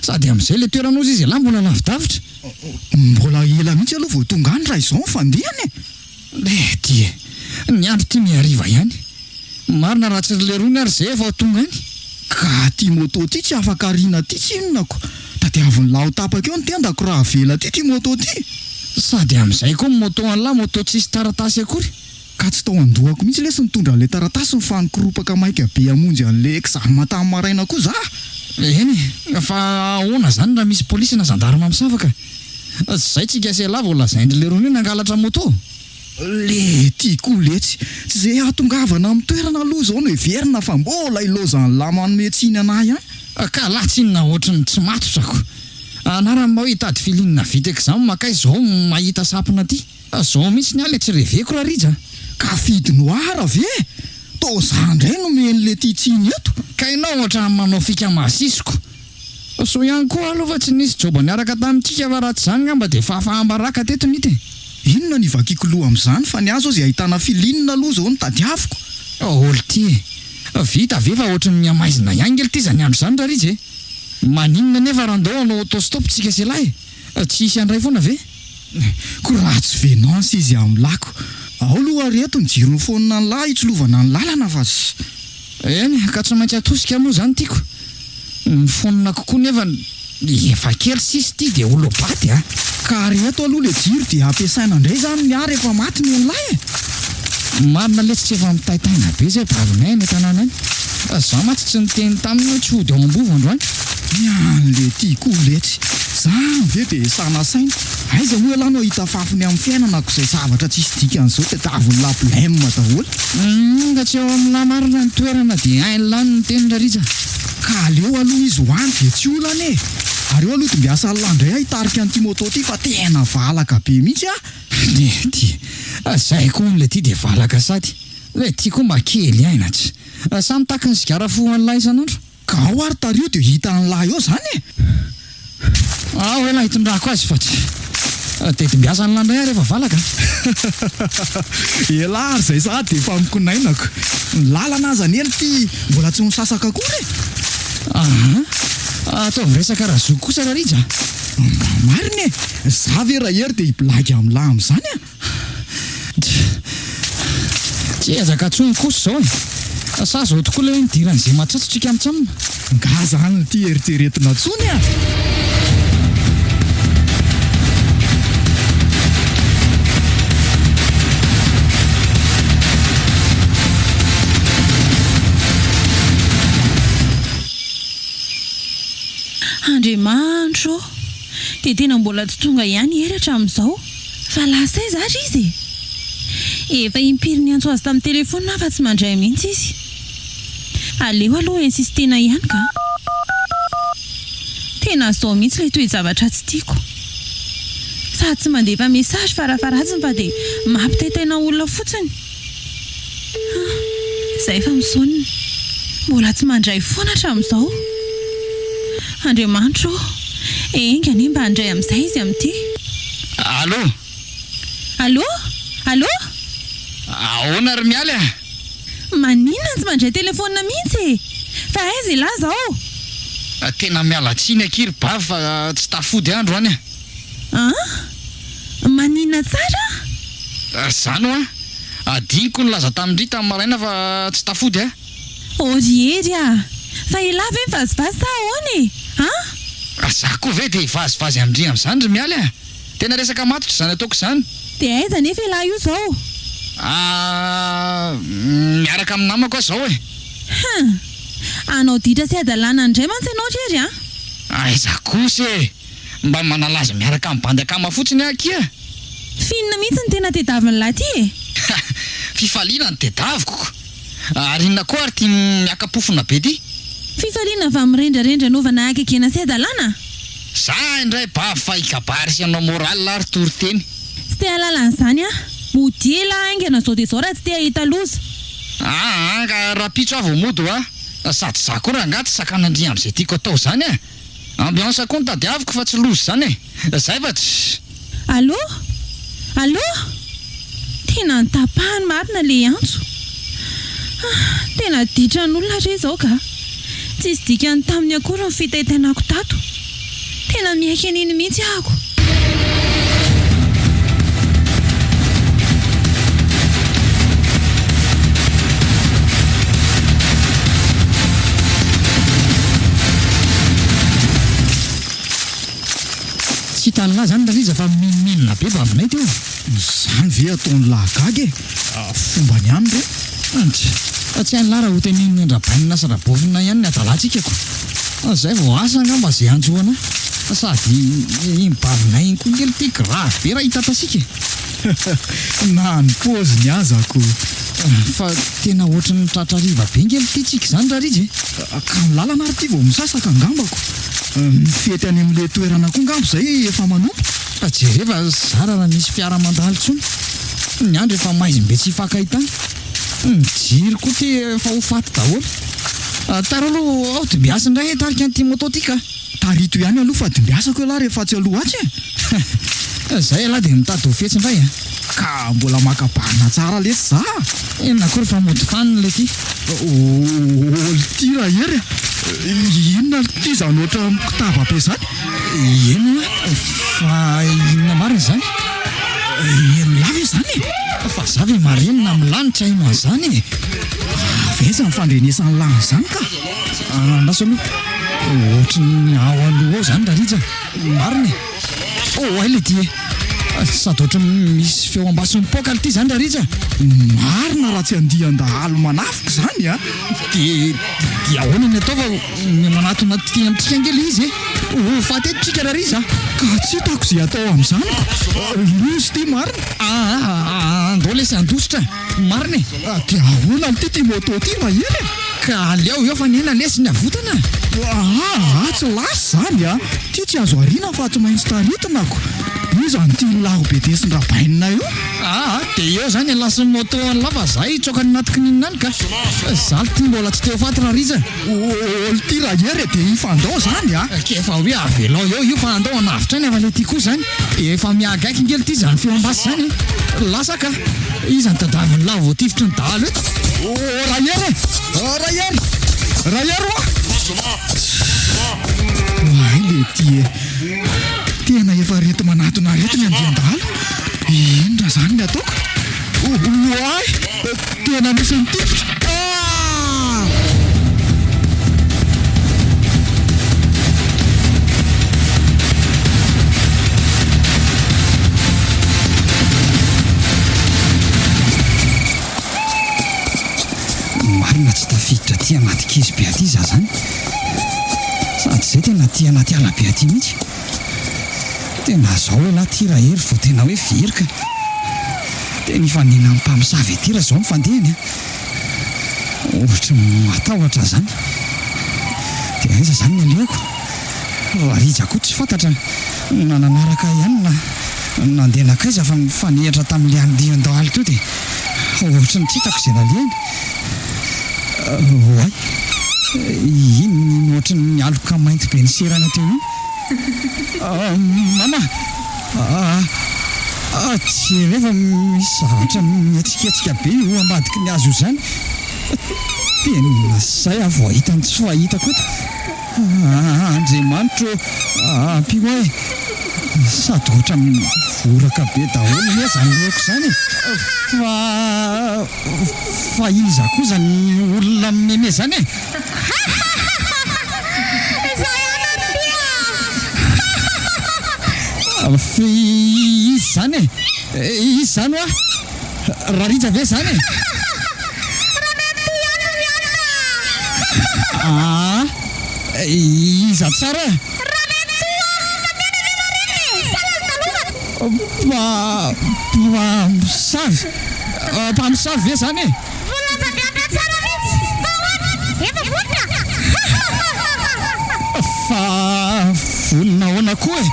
Sady amin'izay le toerana ozy izy elah mbola lavidavitra. Mbola ela mihitsy aloha vao tonga any raha izao ny fandehany e! Lety e! Ny andro ity mihariva ihany. Marina raha tsy ry lerony ary zay vao tonga any. Ka ty moto ty tsy afaka ariana ty tsinona ko! Tadiavin'ny lahy ho tapaka eo ny tendako raha avela aty ty moto ty! Sady amin'izay koa ny moto an'lah moto tsisy taratasy akory. Ka tsy tao an-dohako mihitsy lesy nitondra an'ilay taratasy ny fa nikoropaka maika be hamonjy an'ilay examen tamin'ny maraina koa za! Eny e! Fa ahoana zany raha misy polisy na zandarma misava ka? Zay tsika sy elah vao lazain-dry lerony hoe nangalatra moto. Lety koa letsy! Tsy izay hahatongavana amin'ny toerana aloha izao no heverina fa mbola ilaozan'lah manome tsiny anah ihany. Ka lah tsinona ohatry ny tsy matotra ko. Anarany mba hoe hitady feeling vita exam kay zao mahita sampona ty. Zao mihitsy ny ahy le tsy reveko ra Rija. Ka fidy noir ve? Toa za ndray no omen'le ty tsiny eto. Ka ianao ohatran'ny manao fika masisiko. Soa ihany koa aloha fa tsy nisy joba niaraka tamintsika fa raha tsy izany ngamba dia fahafaham-baraka teto ny hita e. Inona no ivakiako loha amin'izany fa ny ahy zao izay ahitana feeling aloha izao no tadiaviko. Ol ty e! Vita ve fa ohatry ny mihamaizina ihany nge lty izany andro izany Rarija e! Maninona anefa raha ndao hanao auto-stop tsika sy elah e! Tsy hisy handray foana ve? Ko raha tsy venance izy amlako. Ao aloha areto ny jiro mifonina anlah hitsilovana ny lalana fa. Eny ka tsy maintsy atosika moa izany tiako. Ny fonona kokoa nefa efa kely sisa ity dia ho lobaty a! Ka areto aloha le jiro dia ampiasaina indray izany ny ahy rehefa maty ny an'lah e! Marina letsy tsy efa mitaitaina be zay bavinay any an-tanàna any. Za mantsy tsy niteny taminy hoe tsy hody ao Ambovo androany. Ny an'le ty koa letsy. Zany ve dia esana saina? Aiza moa ialahy no hahita fafiny amin'ny fiainana ko izay zavatra tsisy dikany izao tadiavin'lah blème daholo. Humm ka tsy ao amin'lah marina ny toerana dia hain'lah ny miteny Rarija. Ka aleo aloha izy ho any dia tsy olana e! Ary eo aloha dimbiasan'lah indray aho hitarika an'ity moto ity fa tena valaka be mihitsy ah! Le ty, zay koa hono le ty dia valaka sady. Le ty koa mba kely aina tsy. Samy taky ny sigara fohan'lah isan'andro. Ka ao ary tario dia hita an'lah eo zany e! Ao elah hitondrako azy fa tsy dia dimbiasan'lah indray aho rehefa valaka a! Elah ary izay sahady dia efa mikonainako. Ny lalana aza anie lty mbola tsy misasaka akory e! Aha! Ataovy resaka razoky kosa Rarija a! Mba marina e! Za ve Rahery dia hi-blague amin'lah amin'izany a! Tsy ezaka intsony kosa izao e! Sa izao tokoa ilay hoe nidiran'izay matsatso tsika amintsam? Nga zany ity eritreretina intsony a! Andriamanitra ô! Dia tena mbola tsy tonga ihany i Hery hatramin'izao. Fa lasa aiza ary izy e? Efa impiry niantso azy tamin'ny telefaonina aho fa tsy mandray mihitsy izy. Aleo aloha insistena ihany ka. Tena izao mihitsy ilay toe-javatra tsy tiako. Sady tsy mandefa message farafaharatsiny fa dia mampitaitaina olona fotsiny. Ah, izay efa misaonina. Mbola tsy mandray foana hatramin'izao. Andriamanitra ô, enga anie mba handray amin'izay izy amin'ity. Allô? Allô? Allô? Ahoana ry Mialy a? Maninona no tsy mandray telefaonina mihitsy e? Fa aiza ialahy izao? Tena miala tsiny akia ry Bavy fa tsy tafody andro any a! An? Maninona tsara? Zany hoa! Adinoko nilaza tamin-dry tamin'ny maraina fa tsy tafody a! Oh ry Hery a! Fa elah ve mivazivazy sa ahoana e? An? Za koa ve dia hivazivazy amin-dry amin'izany ry Mialy a! Tena resaka matotra izany ataoko izany. Dia aiza anefa elah io izao? Ah, miaraka amin'ny namako aho izao e! Hum! Hanao ditra sy hadalana indray mantsy ianao ry Hery a! Aiza kosa e! Mba manalaza miaraka amin'ny bandy akama fotsiny aho akia! F'inona mihitsy no tena tediavin'lah ty e? Fifaliana no tedaviko ko! Ary inona koa ary ity miaka-pofona be ity? Fifaliana va mirendrarendra anaovana hagegena sy hadalana? Za indray bavy fa hikabary sy hanao moral ary toriteny. Tsy te hahalala an'izany aho. Modia elah haingana zao dia zao raha tsy te hahita loza. Aa ka rahampitso aho vao mody hoa. Sady za koa rangaha tsy sakanandria amin'izay tiako atao izany a! Ambiance koa no tadiaviko fa tsy loza izany e! Zay fa tsy. Allô? Allô? Tena notapahany marina le antso. Ah, tena ditran'olona re izao ka. Tsisy dikany taminy akory ny fitaitainako tato. Tena miaiky an'iny mihitsy ahako. Tsy hitan'lah zany Rija fa minominona be vavinay teo. Izany ve ataon'lah gaga e? Fombany ihany re. Antra, fa tsy hain'lah raha hotenenin'i Andrabainina sy Rabofina ihany ny hadalantsika ko. Zay vao asa angamba ze hanjo anah. Sady iny bavinay iny koa nge lty grave be raha hitatasiaka e. Na ny paoziny aza ko. Fa tena ohatry ny tratra hariva be nge lty tsika izany Rarija e. Ka ny lalana ary ty vao misasaka angamba ko. Ny fety any amin'ilay toerana koa angamba izay efa manomboka. Fa jereva zara raha misy fiara mandalo intsony. Ny andro efa maizim-be tsy hifankahitana. Ny jiro koa ty efa ho faty daholo. Taro aloha ao dimbiasy indray hitarika an'ity moto ty ka. Tarito ihany aloha fa dimbiasako ialahy rehefa atsy aloha atsy e! Zay ialahy dia mitady ho fetsy indray a! Ka mbola maka bahana tsara lesy za a! Inona akory fa mody fanina ilay ty. Ol ty Rahery a! Inona ity izany ohatran'ny mikotaba be izany? Eny hoa, fa inona marina izany? Eny lahy ve izany e? Fa za ve marenina amin'lah no tsy haino an'izany e? Avy aiza ny fandrenesan'lah an'izany ka? Andraso aloha, ohatry ny ao aloha ao izany Rarija, marina e! Oh, hay le ty e! Sady ohatry ny misy feo am-basy mipoaka le ty izany Rarija! Marina raha tsy andian-dahalo manafika izany a! Dia, dia ahoana ny atao fa ny manatona aty amintsika ange le izy e! Ho faty eto tsika Rarija a! Ka tsy hitako izay atao amin'izany ko! Loza ity marina! Aa, andao lesy handositra! Marina e! Dia ahoana amin'ity ty moto ty Rahery e? Ka aleo eo fa nena lesy ny avotana a! Aa, tsy lasa izany a! Ty tsy azo ariana fa tsy maintsy taritina ko! Iza an'ity laro be desin-dRabainina io? Aa, dia eo izany ialahy sy ny moto an'lah fa za hitsoaka any anaty kininina any ka! Za lty mbola tsy te ho faty Rarija! Ol ty Rahery e, dia hifandao izany a! K'efa hoe avelao eo io fa andao hanavotra aina fa le ty koa izany efa mihagaiky nge lty izany feo am-basy izany e! Lasa ka! Iza no tadavin'lah voatifitry ny dahalo eto? Oh Rahery e! Rahery! Rahery oa! re ty e! Tena efa reto manatona reto ny andian-dahalo. Inona izany ny ataoko? Oay! Tena misy mitifitra! Ah! Marina tsy tafiditra aty anaty kizo be aty za zany. Sady zay tena aty anaty ala be aty mihitsy. Tena zao elah ty Rahery vao tena hoe very ka. Tena hifanena amin'ny mpamosavy aty raha zao ny fandehany a. Ohatry ny matahotra zany. Dia aiza zany ny alehako? Rija koa tsy fantatra na nanaraka ahy ihany na nandeha nankaiza fa nifanehitra tamin'ilay andian-dahalo teo dia ohatry ny tsy hitako izay nalehany. Oay! Inona iny ohatry ny aloka mainty be niserana teo iny? Mama! Jereo fa misy zavatra mihetsiketsika be io ambadiky ny hazo io izany. Tena izay aho vao hahita ny tsy fahitako eto. Andriamanitra ô, ampio ahy e! Sady ohatra mivoraka be daholo anie izany lohako izany e! Fa fa iza koa izany olona mimeme izany e? Fa iza izany e? Iza izany hoa? Rarija ve izany e? Aa! Iza tsara e? Mpa, mpamosavy, mpamosavy ve izany e? Fa vonona ahoana koa e?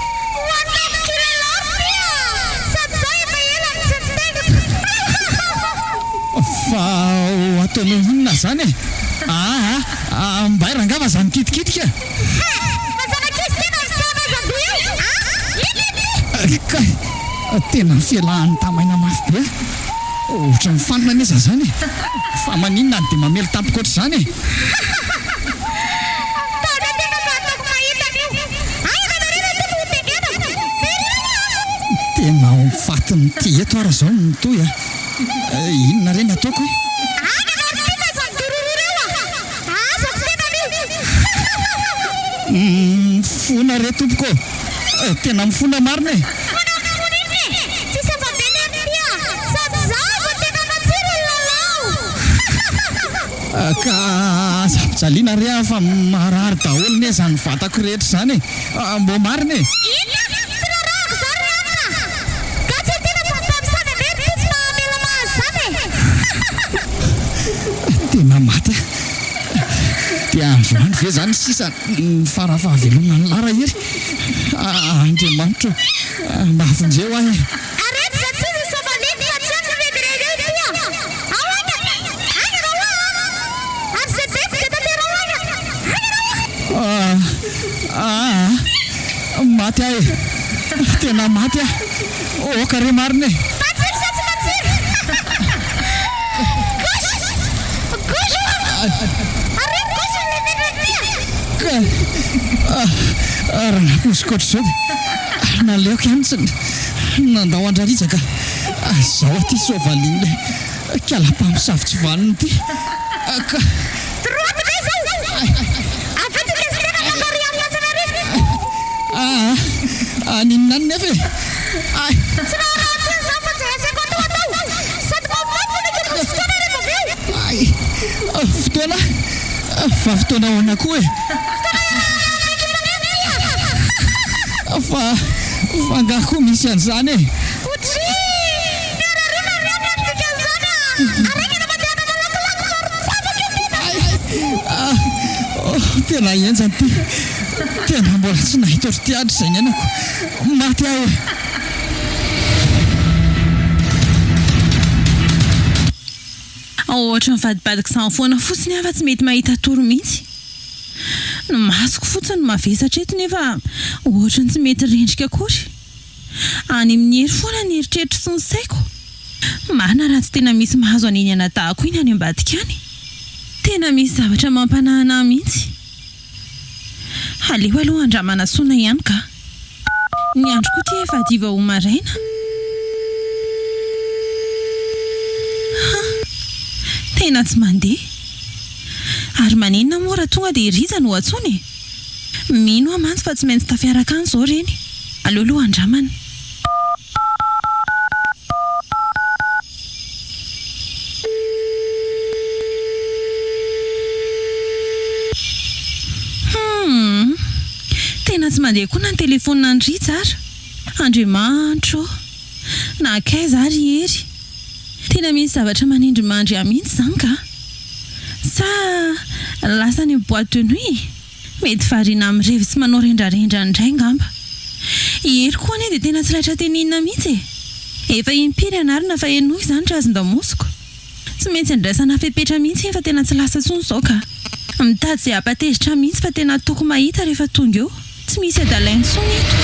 Fa ho ataonao inona izany e? Aa, mbay rangaha fa za mikitikitika e! Kay, tena fialahany tamaina mafy be a! Ohatran'ny fanina anie za zany e! Fa maninona ary dia mamely tampoka ohatr'izany e? Tena ho fatin'ity eto ary izao no mitohy a! Inona re ny ataoko e? Mifona re tompoko ô! Tena mifona marina e! Ka aza ampijaliana re aho fa marary daholo anie izany vatako rehetra izany e! Mbô marina e! Inona? Tsy rarahako izany ry anona a! Ka tsy tiana fa mpamosavy ange ry ty tsy mahamela mahazo izany e! Tena maty aho. Dia androany ve izany sisa ny fara-fahaveloman'i Lara hery? Andriamanitra ô, mba vonjeo aho e! Areto izay tsy izy soavaliko fa tsy any mirediredy eo ity a! Ao aina! Aingana hoa a! Ary izay baiko dia tanteraho aingana! Aingana hoa! Aa! Maty aho e! Tena maty aho! Aoka re marina e! Matsiro sa tsy matsiro? Gauche! Gauche hoa! Areto gauche ilay mirediredy ity a! Ka raha nampoiziko ohatr'izao dia naleoko ihany tsy nandao an-dRarija ka izao aty soavalin'ilay kala mpamosavy tsy vanona ity ka. Droite ve izao? Avy eo tsika sy tena mankary amin'ny lasana ary. Aa, aninona any nefa e? Ay. Tsy raharaha intsony izany fa izay asaiko atao atao. Sady mafimafy no nekeko ny fotoana rehefa avy eo. Ay, fotoana? Fa fotoana ahoana koa e? Fa fa angaha koa misy an'izany e? Tena henjana ity. Tena mbola tsy nahita ohatr'ity hatrizay niainako. Maty aho e! Ohatra mivadibadika izany foana fotsiny aho fa tsy mety mahita tory mihitsy. Ny masoko fotsiny no mavesatra eto nefa ohatra ny tsy mety rendrika akory. Any amin'ny hery foana ny eritreritro sy ny saiko. Marina raha tsy tena misy mahazo an'iny anadahako iny any ambadika any. Tena misy zavatra mampanahy anah mihitsy. Aleo aloha andramana antsoina ihany ka. Ny andro koa ity efa hadiva ho maraina. Ha! Tena tsy mandeha. Ary maninona moa raha tonga dia i Rija no antsoina e? Mino aho mantsy fa tsy maintsy tafiaraka any izao ireny. Aleo aloha andramana. Humm! Tena tsy mandeha koa na ny telefaonina an'i Rija ara! Andriamanitra ô! Nankaiza ary i Hery? Tena misy zavatra manindry mandry ahy mihitsy izany ka! Sa lasa any amin'ny boite de nuit? Mety variana mirevy sy manao rendrarendra indray angamba. I Hery koa anie dia tena tsy laitra tenenina mihitsy e! Efa impiry anarina fa henoy izany razon-damosiko. Tsy maintsy andraisana fepetra mihitsy iny fa tena tsy lasa intsony izao ka. Mitady izay hampatezitra mihitsy fa tena ataoko mahita rehefa tonga eo. Tsy misy adalaina intsony eto.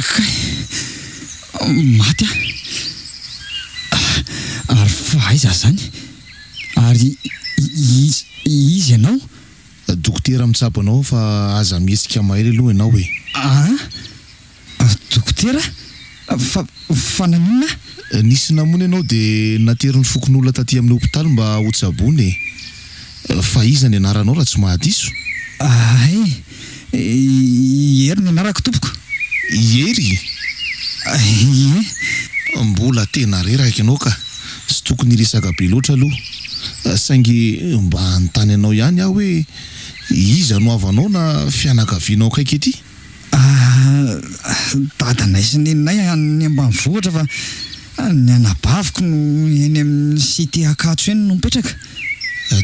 Kay! Maty aho! Ary fa aiza izany? Ary iza iza ianao? Dokotera mitsabo anao fa aza mihetsika mahery aloha ianao e! Aa! Dokotera? Fa, fa naninona? Nisy namono ianao dia naterin'ny fokonolona taty amin'ny hopitaly mba hotsaboina e! Fa iza ny anaranao raha tsy mahadiso? Hay, i Hery ny anarako tompoko. I Hery? Ie. Mbola tena reraka ianao ka, tsy tokony hiresaka be loatra aloha. Saingy mba hanontany anao ihany aho hoe iza no havanao na fianakavianao akaiky ety? Ah, dadanay sy neninay any ambanivohitra fa ny anabaviko no eny amin'ny cité Ankatso eny no mipetraka.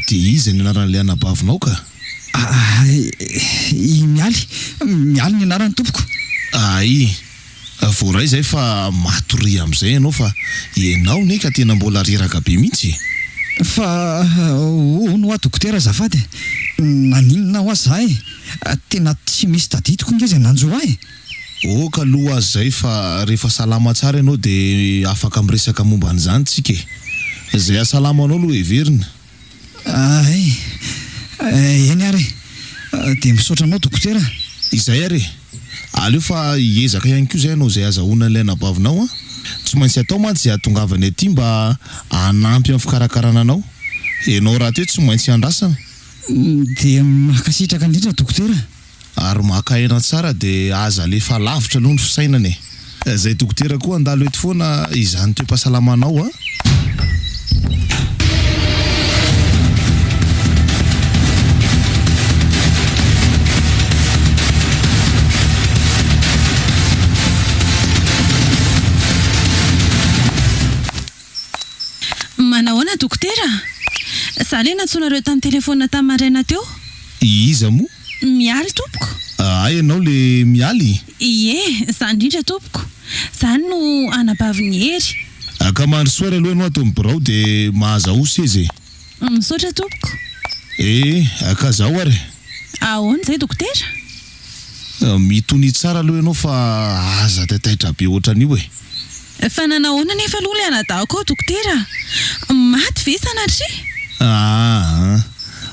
Dia iza ny anaran'ilay anabavinao ka? Ah, i Mialy, Mialy ny anarany tompoko. Ay, voaray izay fa matoria amin'izay ianao fa ianao anie ka tena mbola reraka be mihitsy e. Fa hono hoa dokotera azafady e, naninona hoa za e? Tena tsy misy tadidiko nge izay nanjo ahy e! Ok aloha aza izay fa rehefa salama tsara ianao dia afaka miresaka momba an'izany tsika e! Izay hahasalama anao aloha heverina. Hay! Eny ary e! Dia misaotra anao dokotera. Izay ary e! Aleo fa hiezaka ihany koa izay hanao izay hazahoana an'ilay anabavinao an! Tsy maintsy atao mantsy izay hahatongavany aty mba hanampy amin'ny fikarakarana anao. Ianao rahateo tsy maintsy andrasana. Dia mankasitraka indrindra dokotera. Ary maka aina tsara dia aza alefa lavitra aloha ny fisainana e. Zay dokotera koa handalo eto foana izany toe-pahasalamanao a. Manahoana dokotera? Za le nantsoinareo tamin'ny telephone tamin'ny maraina teo. Iza moa? Mialy tompoko. Hay ianao le Mialy? Ie, za indrindra tompoko. Za no anabavin'i Hery. Ka mandrosoa ary aloha ianao ato amin'ny birao dia mahazahoa seza e. Misaotra tompoko. Eh, ka zao ary. Ahoana izay dokotera? Mitonia tsara aloha ianao fa aza taitaitra be ohatran'io e. Fa nanahoana anefa aloha ilay anadahiko ao dokotera a? Maty ve sanatria? Aa,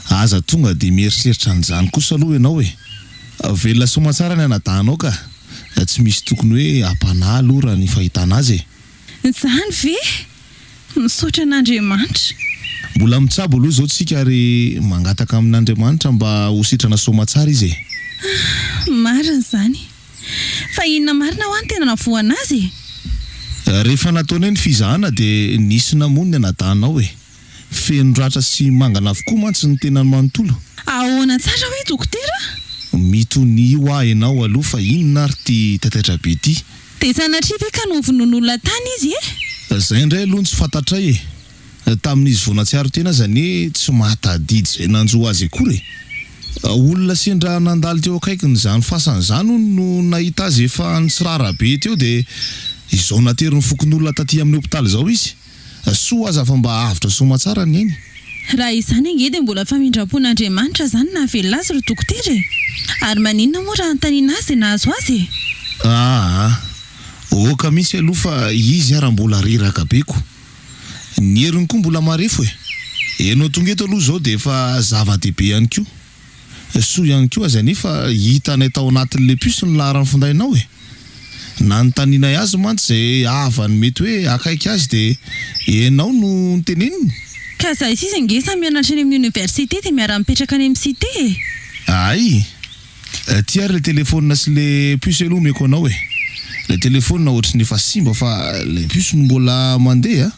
aza tonga dia mieritreritra an'izany kosa aloha ianao e. Velona soamatsara ny anadahinao ka. Tsy misy tokony hoe hampanahy aloha raha ny fahitana azy e. Izany ve? Misaotra an'Andriamanitra. Mbola mitsabo aloha izao tsika ary mangataka amin'Andriamanitra mba ho sitrana soamatsara izy e. Marina izany. Fa inona marina hoa no tena navoana azy e? Rehefa nataonay ny fizahana dia nisy namono ny anadahinao e. Feno ratra sy mangana avokoa mantsy ny tenany manontolo. Ahoana tsara hoe dokotera? Mitonia hoa ianao aloha fa inona ary ity taitaitra be ity? Dia sanatria ve ka novonoin'olona tany izy e? Izay indray aloha no tsy fantatray e! Tamin'izy vao nahatsiaro tena aza anie tsy mahatadidy izay nanjo azy akory e! Olona sendra nandalo teo akaikin'izany fasana izany hono no nahita azy efa nitsirara be teo dia izao naterin'ny fokonolona taty amin'ny hopitaly izao izy. Soa aza fa mba avotra soamatsara ny ainy. Raha izany ange dia mbola famindram-pon'Andriamanitra izany nahavelona azy ry dokotera e! Ary maninona moa raha anontaniana azy izay nahazo azy e? Aa! Oka mihitsy aloha fa izy ara mbola reraka be ko. Ny heriny koa mbola marefo e. Enao tonga eto aloha izao dia efa zava-dehibe ihany koa. Soa ihany koa aza anefa hitanay tao anatin'ilay puce ny laharan'ny findainao e. Nanontanianay azy mantsy izay havany mety hoe akaiky azy dia ianao no noteneniny. Ka za sy izy ange samy mianatra eny amin'ny université dia miara-mipetraka any amin'ny cité e. Hay! Ty ary le telephone sy le puce aloha omeko anao e. Le telephone ohatry ny efa simba fa le puce no mbola mandeha a.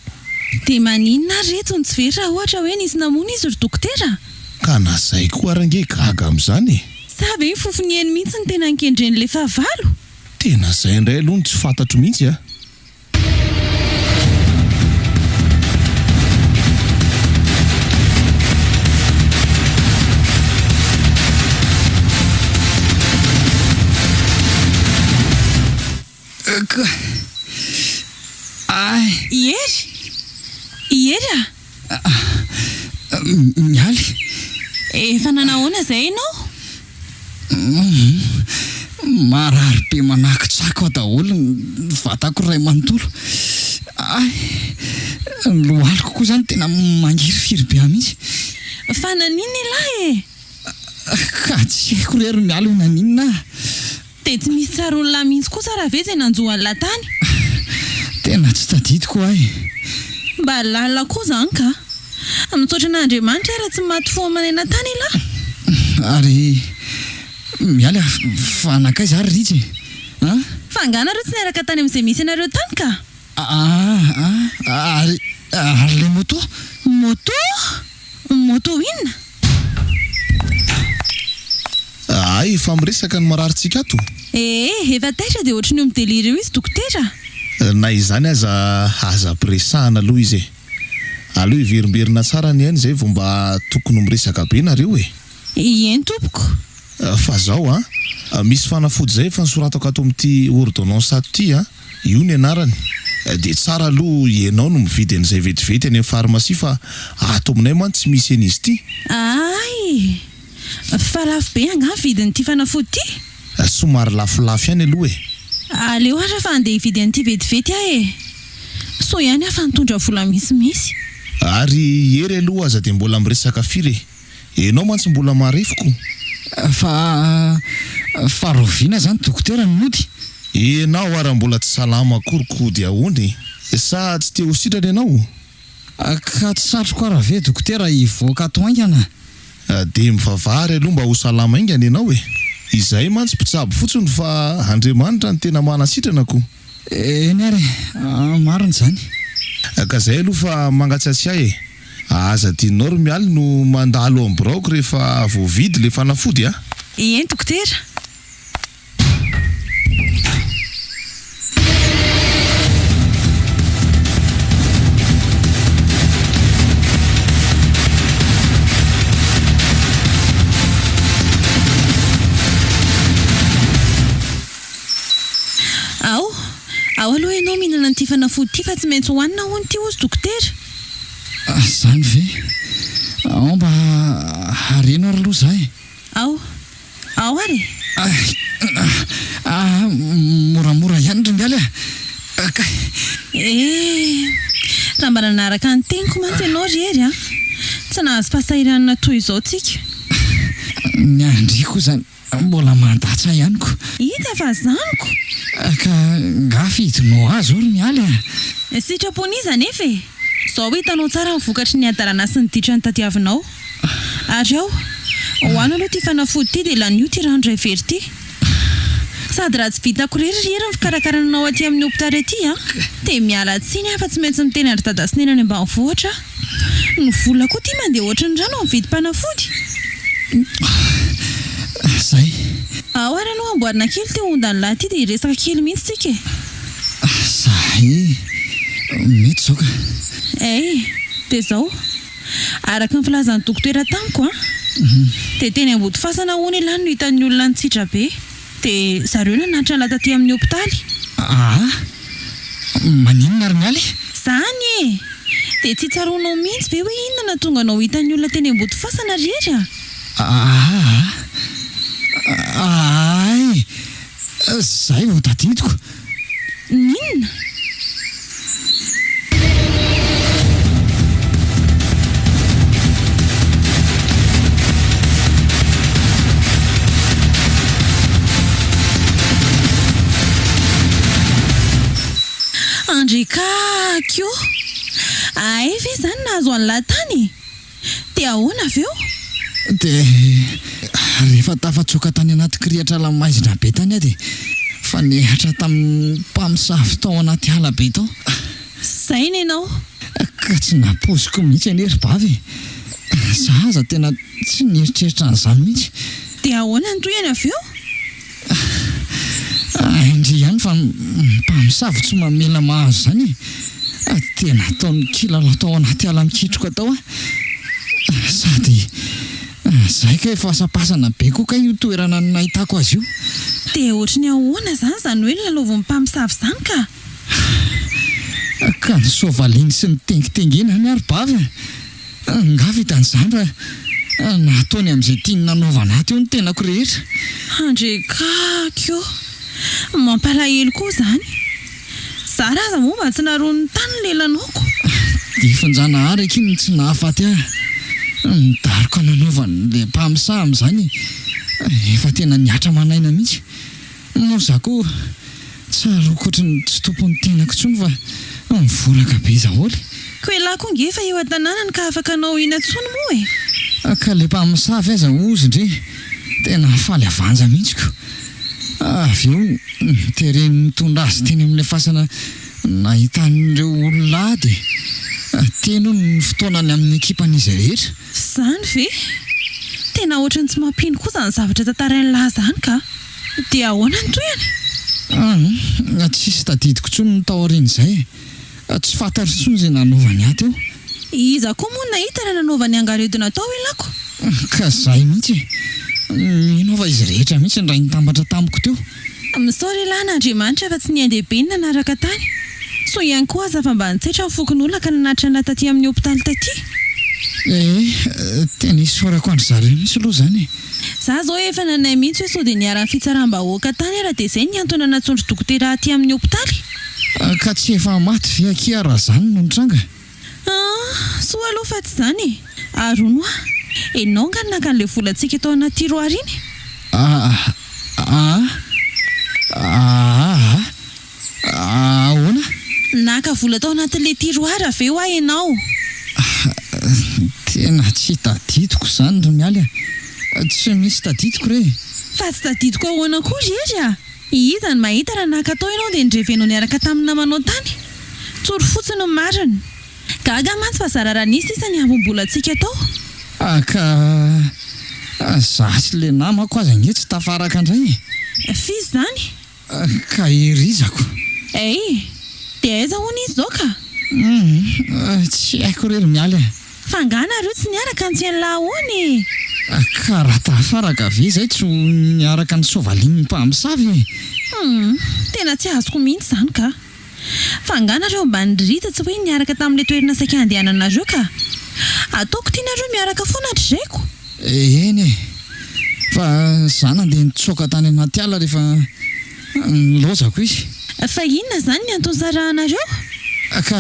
Dia maninona ary reto no tsy very raha ohatra hoe nisy namono izy ry dokotera? Ka na zay koa ary ange gaga amin'izany e! Sa ve ny fofony eny mihitsy no tena nikendren'ilay fahavalo? Tena zay indray aloha no tsy fantatro mihitsy a! Ay! I Hery! I Hery a! Mialy! Efa nanahoana izay ianao? Marary be manakitsako aho daholo ny vatako iray manontolo. Ay! Ny lohaliko koa izany tena mangirifiry be ahy mihitsy. Fa naninona ialahy e? Ka tsy haiko re ry Mialy hoe naninona aho. Dia tsy misy tsaroan'lah mihitsy kosa raha ve izay nanjo an'lah tany? Tena tsy tadidiko ahy. Mba lalina koa izany ka. Misaotra an'Andriamanitra aho raha tsy maty fo aman'aina tany elah. Ary mialy aho fa nankaiza ary Rija e? An? Fa angaha nareo tsy niaraka tany amin'izay misy anareo tany ka? Aa ary ary ilay moto? Moto? Moto inona? Hay efa miresaka ny mararintsika ato. Ee, efa taitra dia ohatry ny io mi-delire io izy dokotera. Na izany aza aza ampiresahana aloha izy e. Aleo hiverimberina tsara ny ainy izay vao mba tokony miresaka be nareo e. Eny tompoko. Fa zao an, misy fanafody izay efa nosoratako ato amin'ity ordonnance ato ity an, io ny anarany. Dia tsara aloha ianao no mividy an'izay vetivety any amin'ny pharmacie fa ato aminay mantsy tsy misy an'izy ity. Aay! Fa lafo be angaha ny vidin'ity fanafody ity? Somary lafolafo ihany aloha e! Aleo ary fa handeha hividy an'ity vetivety aho e! Soa ihany aho fa nitondra vola misimisy. Ary Hery aloha aza dia mbola miresaka firy e! Enao mantsy mbola marefo ko! Fa fa rahoviana zany dokotera no mody? Enao ara mbola tsy salama akory ko dia ahoana e? Sa tsy te ho sitrana ianao? Ka tsy satriko ara ve dokotera hivoaka ato haingana? Dia mivavaha ary aloha mba ho salama haingana ianao e! Izahay mantsy mpitsabo fotsiny fa Andriamanitra no tena manasitrana ko! Eny ary e, marina izany. Ka zay aloha fa mangatsiatsiahy e! Aza adinonao ry Mialy no mandalo ao amin'ny biraoko rehefa voavidy le fanafody a! Eny dokotera. Ao, ao aloha ianao mihinana an'ity fanafody ity fa tsy maintsy hohanina hono ity hozy dokotera. Izany ve? Ao mba hareno ary aloha za e. Ao, ao ary e. Ah, moramora ihany ry Mialy a. Kay. Eh, raha mba nanaraka ny teniko mantsy ianao ry Hery a, tsy nahazo fahasahiranana toy izao tsika. Ny an-dry koa izany. Mbola mandatsa ihany ko. Hita fa zaniko. Ka nga fidinao ahy zao ry Mialy a. Sitrapon'iza anefa e! Zao hitanao tsara ny vokatry ny hadalana sy ny ditra notadiavinao. Ary ao, hohano aloha ity fanafody ity dia lanio ity rano iray vera ity. Sady raha tsy vitako irery ry Hery ny fikarakarana anao aty amin'ny hopitaly aty an! Dia miala tsiny aho fa tsy maintsy miteny an-dry Dada sy Neny any ambanivohitra aho. Ny vola koa ity mandeha ohatry ny rano amin'ny vidim-panafody. Zay. Ao ary aloha amboarina kely ity ondan'lah ity dia hiresaka kely mihitsy tsika e. Zay. Mety izao ka. Hay, dia izao. Araka ny filazan'ny dokotera tamiko an, dia teny Ambodifasana hono ialahy no hitan'ny olona nitsitra be. Dia zareo nanatitra an'lah taty amin'ny hopitaly. Aa! Maninona ry Mialy? Zany e! Dia tsy tsaroanao mihitsy ve hoe inona nahatonga anao hitan'ny olona teny ambody fasana ry Hery a? Aa! Aay! Zay vao tadidiko. N'inona? Andrikaky ô! Hay ve izany nahazo an'lah tany e? Dia ahoana avy eo? Dia rehefa tafatsoaka tany anaty kirihatr'ala maizina be tany aho dia nifanehatra tamin'ny mpamosavy tao anaty ala be tao. Saina ianao. Ka tsy nampoiziko mihitsy anie ry bavy e! Za aza tena tsy nieritreritra an'izany mihitsy. Dia ahoana ny tohiny avy eo? Hain-dry ihany fa mpamosavy tsy mamela mahazo izany e! Tena ataony kilalao tao anaty ala mikitroka tao aho. Sady izay kay fasapasana be koa kay io toerana nahitako azy io. Dia ohatry ny ahoana izany izany hoe lalaovin'ny mpamosavy izany ka? Ka ny soavaliny sy ny tengitengeny any ary bavy a! Nga vitan'izany fa nataony amin'izay tiany nanaovana ahy teo ny tenako rehetra. Andrekaky ô! Mampalahelo koa izany. Zara aza moa mba tsy naron'ny tany ny lelanaoko. Difin-janahary akia no tsy nahafaty ahy. Ny daroka nanaovan'ilay mpamosavy amin'izany efa tena nihatra aman'aina mihitsy. Moa za koa tsaroako ohatry ny tsy tompon'ny tenako intsony fa mivoraka be daholo. Ko elah koa nge efa eo an-tanànany ka afaka hanao ina tsony moa e! Ka le mpamosavy aza ozy ndry tena faly avanja mihitsy ko! Avy eo notereny nitondra azy teny amin'ilay fasana nahitan'ireo olona ahy dia teny hono ny fotoanany amin'ny ekipan'izy rehetra. Zany ve? Tena ohatran'ny tsy mampino koa zany zavatra tantarain'lah zany ka! Dia ahoana ny tohiny? Humm, tsisy tadidiko intsony ny taorian'izay e. Tsy fantatro intsony izay nanaovany ahy teo. Iza koa moa no nahita raha nanaovany angaredona tao ilako? Ka izay mihitsy e. Mino aho fa izy rehetra mihitsy indray nitambatra tamiko teo. Misaotra elah an'Andriamanitra fa tsy ny ain-dehibe no nanaraka tany. Soa ihany koa aza fa mba nitsetra ny fokonolona ka nanatitra anah taty amin'ny hopitaly taty. Ee, tena isaorako an-dry zareo mihitsy aloha izany e. Za zao efa nanay mihitsy hoe sao dia niharan'ny fitsaram-bahoaka tany ara dia zay ny antony nanatsondro dokotera aty amin'ny hopitaly. Ka tsy efa maty ve akia raha zany no nitranga? Aa, soa aloha fa tsy zany e! Ary hono hoa, enao nga no naka an'ilay volantsika tao anaty tiroir iny? Aa, aa, aa, Ahoana? Naka vola tao anatin'ilay tiroir ve hoa ianao? Tena tsy tadidiko izany ry Mialy a! Tsy misy tadidiko re e! Fa tsy tadidiko ahoana koa ry Hery a! Iza no mahita raha naka tao ianao dia nirevy-nao niaraka tamin'ny namanao tany? Tsory fotsiny ny marina. Gaga mantsy fa zara raha nisy sisa ny ambim-bolantsika tao. Ka za sy ilay namako aza ange tsy tafaraka indray e! F'iza izany? Ka erizako. Hey! Dia aiza hono izy izao ka? Humm, tsy haiko re ry Mialy a! Fa angaha nareo tsy niaraka ny tsy an'lah ahoana e? Ka raha tafaraka ve izay tsy ho niaraka ny soavalin'ny mpamosavy e? Humm, tena tsy azoko mihitsy izany ka! Fa angaha nareo mba nirita tsy hoe niaraka tamin'ilay toerana saika handehananareo ka? Ataoko tianareo miaraka foana hatrizay ko! Eny e! Fa za nandeha nitsoaka tany anaty ala rehefa nilaozako izy. Fa inona izany ny antony sarahanareo? Ka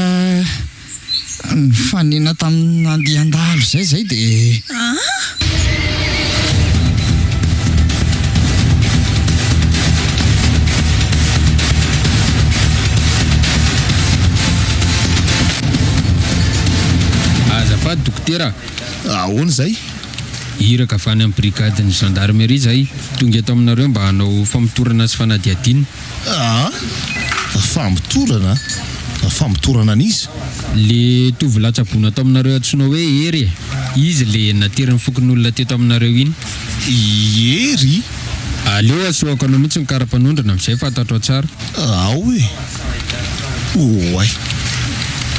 nifanena tamin'ny andian-dahalo izay izay dia. Aa! Azafady dokotera a! Ahoana izay? Iraka avy any amin'ny brigadin'ny gendarmerie izahay, tonga eto aminareo mba hanao famotorana sy fanadihadiana. Aa! Famotorana? Famotorana an'iza? Le tovolahy tsaboina tao aminareo antsoina hoe Hery e! Izy le naterin'ny fokonolona teto aminareo iny. I Hery? Aleo asehoako anao mihitsy ny kara-panondrona amin'izay fantatrao tsara. Ao e! Oay!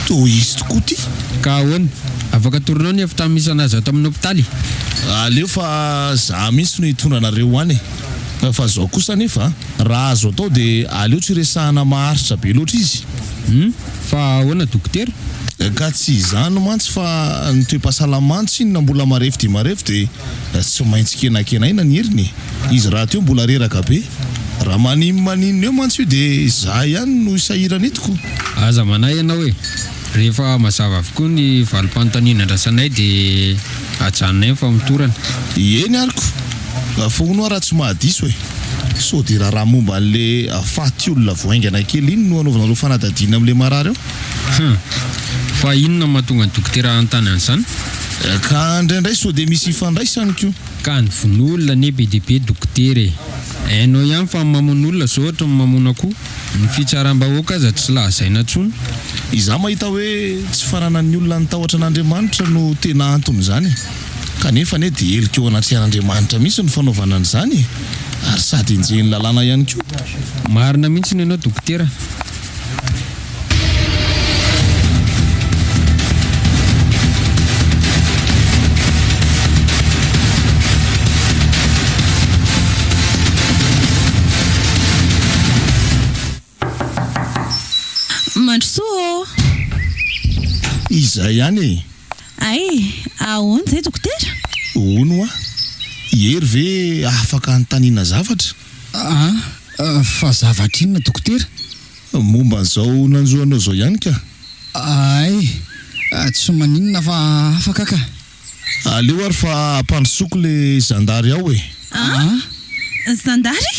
Toa izy tokoa ity! Ka ahoana? Afaka atoronao ny efitrano misy anazy ato amin'ny hopitaly? Aleo fa za mihitsy no hitondra anareo any e! Fa zao kosa anefa, raha azo atao dia aleo tsy resahana maharitra be loatra izy. Hum! Fa ahoana dokotera? Ka tsy izany mantsy fa ny toe-pahasalamany tsinona mbola marefo dia marefo dia tsy maintsy kenakenaina ny heriny e! Izy rahateo mbola reraka be. Raha maninonmaninona eo mantsy io dia izaho ihany no hisahirana eto ko. Aza manahy ianao e! Rehefa mazava avokoa ny valim-panontaniana andrasanay dia ajanonay ny famotorana. Eny ary ko! Fa hono hoa raha tsy mahadiso e! Sao dia raharaha momba an'le faty olona vao haingana kely iny no anaovanareo fanadihadiana amin'le marary ao? Hum! Fa inona no mahatonga ny dokotera hanontany an'izany? Ka indraindray sao dia misy ifandraisany ko! Ka ny vono olona anie be dia be dokotera e! Hainao ihany fa ny mamono olona zao ohatry ny mamono akoho. Ny fitsaram-bahoaka aza tsy lazaina intsony. Izaho mahita hoe tsy fananan'ny olona ny tahotra an'Andriamanitra no tena anton'izany e! Kanefa anie dia heloka eo anatrehan'Andriamanitra mihitsy ny fanaovana an'izany e! Ary sady enjehin'ny lalàna ihany koa. Marina mihitsy ny anao dokotera. Mandrosoa ô! Izay ihany e! Hay, ahoana izay dokotera? Hono hoa, i Hery ve afaka anontaniana zavatra? An, fa zavatra inona dokotera? Momba an'izao nanjo anao izao ihany ka. Hay, tsy maninona fa afaka ka. Aleo ary fa ampandrosoako le zandary ao e. An? Zandary?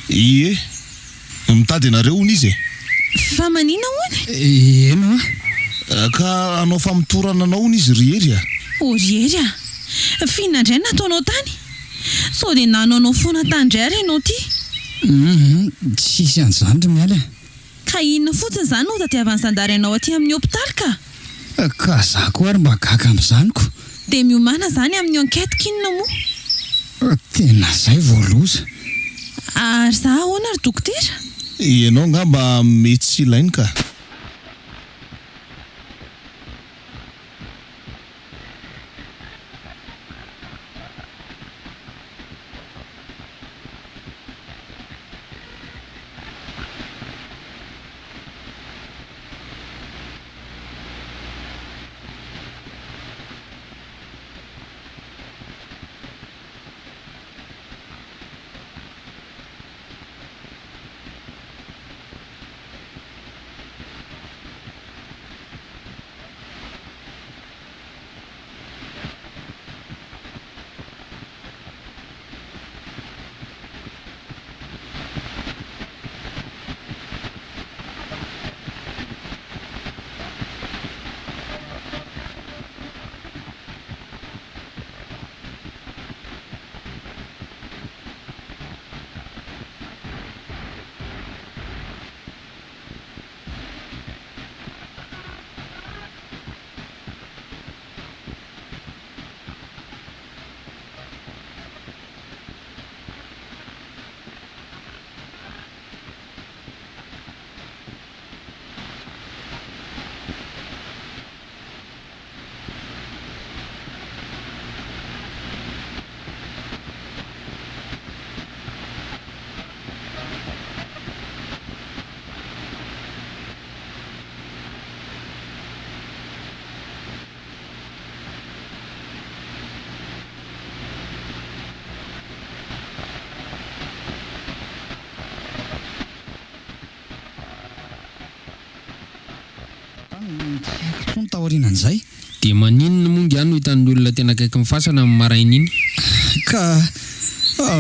Ie. Mitady anareo hono izy e. Fa maninona hono? Eny hoa. Ka hanao famotorana anao hono izy ry Hery a. O ry Hery a! F'inona indray no nataonao tany? Sao dia nanaonao foana tany indray ary ianao ity? Hum, tsisy an'izany ry Mialy a. Ka inona fotsiny izany no tadiavan'ny zandary anao aty amin'ny hopitaly ka? Ka za koa ary mba gaga amin'izany ko. Dia miomàna izany amin'ny enquête k'inona moa? Tena zay vao loza. Ary za ahoana ry dokotera? Ianao angamba mety tsy ilainy ka. Tsy haiko intsony taorianan'izay. Dia maninona moa ingahy no hitan'ny olona tena akaiky ny fasana amin'ny maraina iny? Ka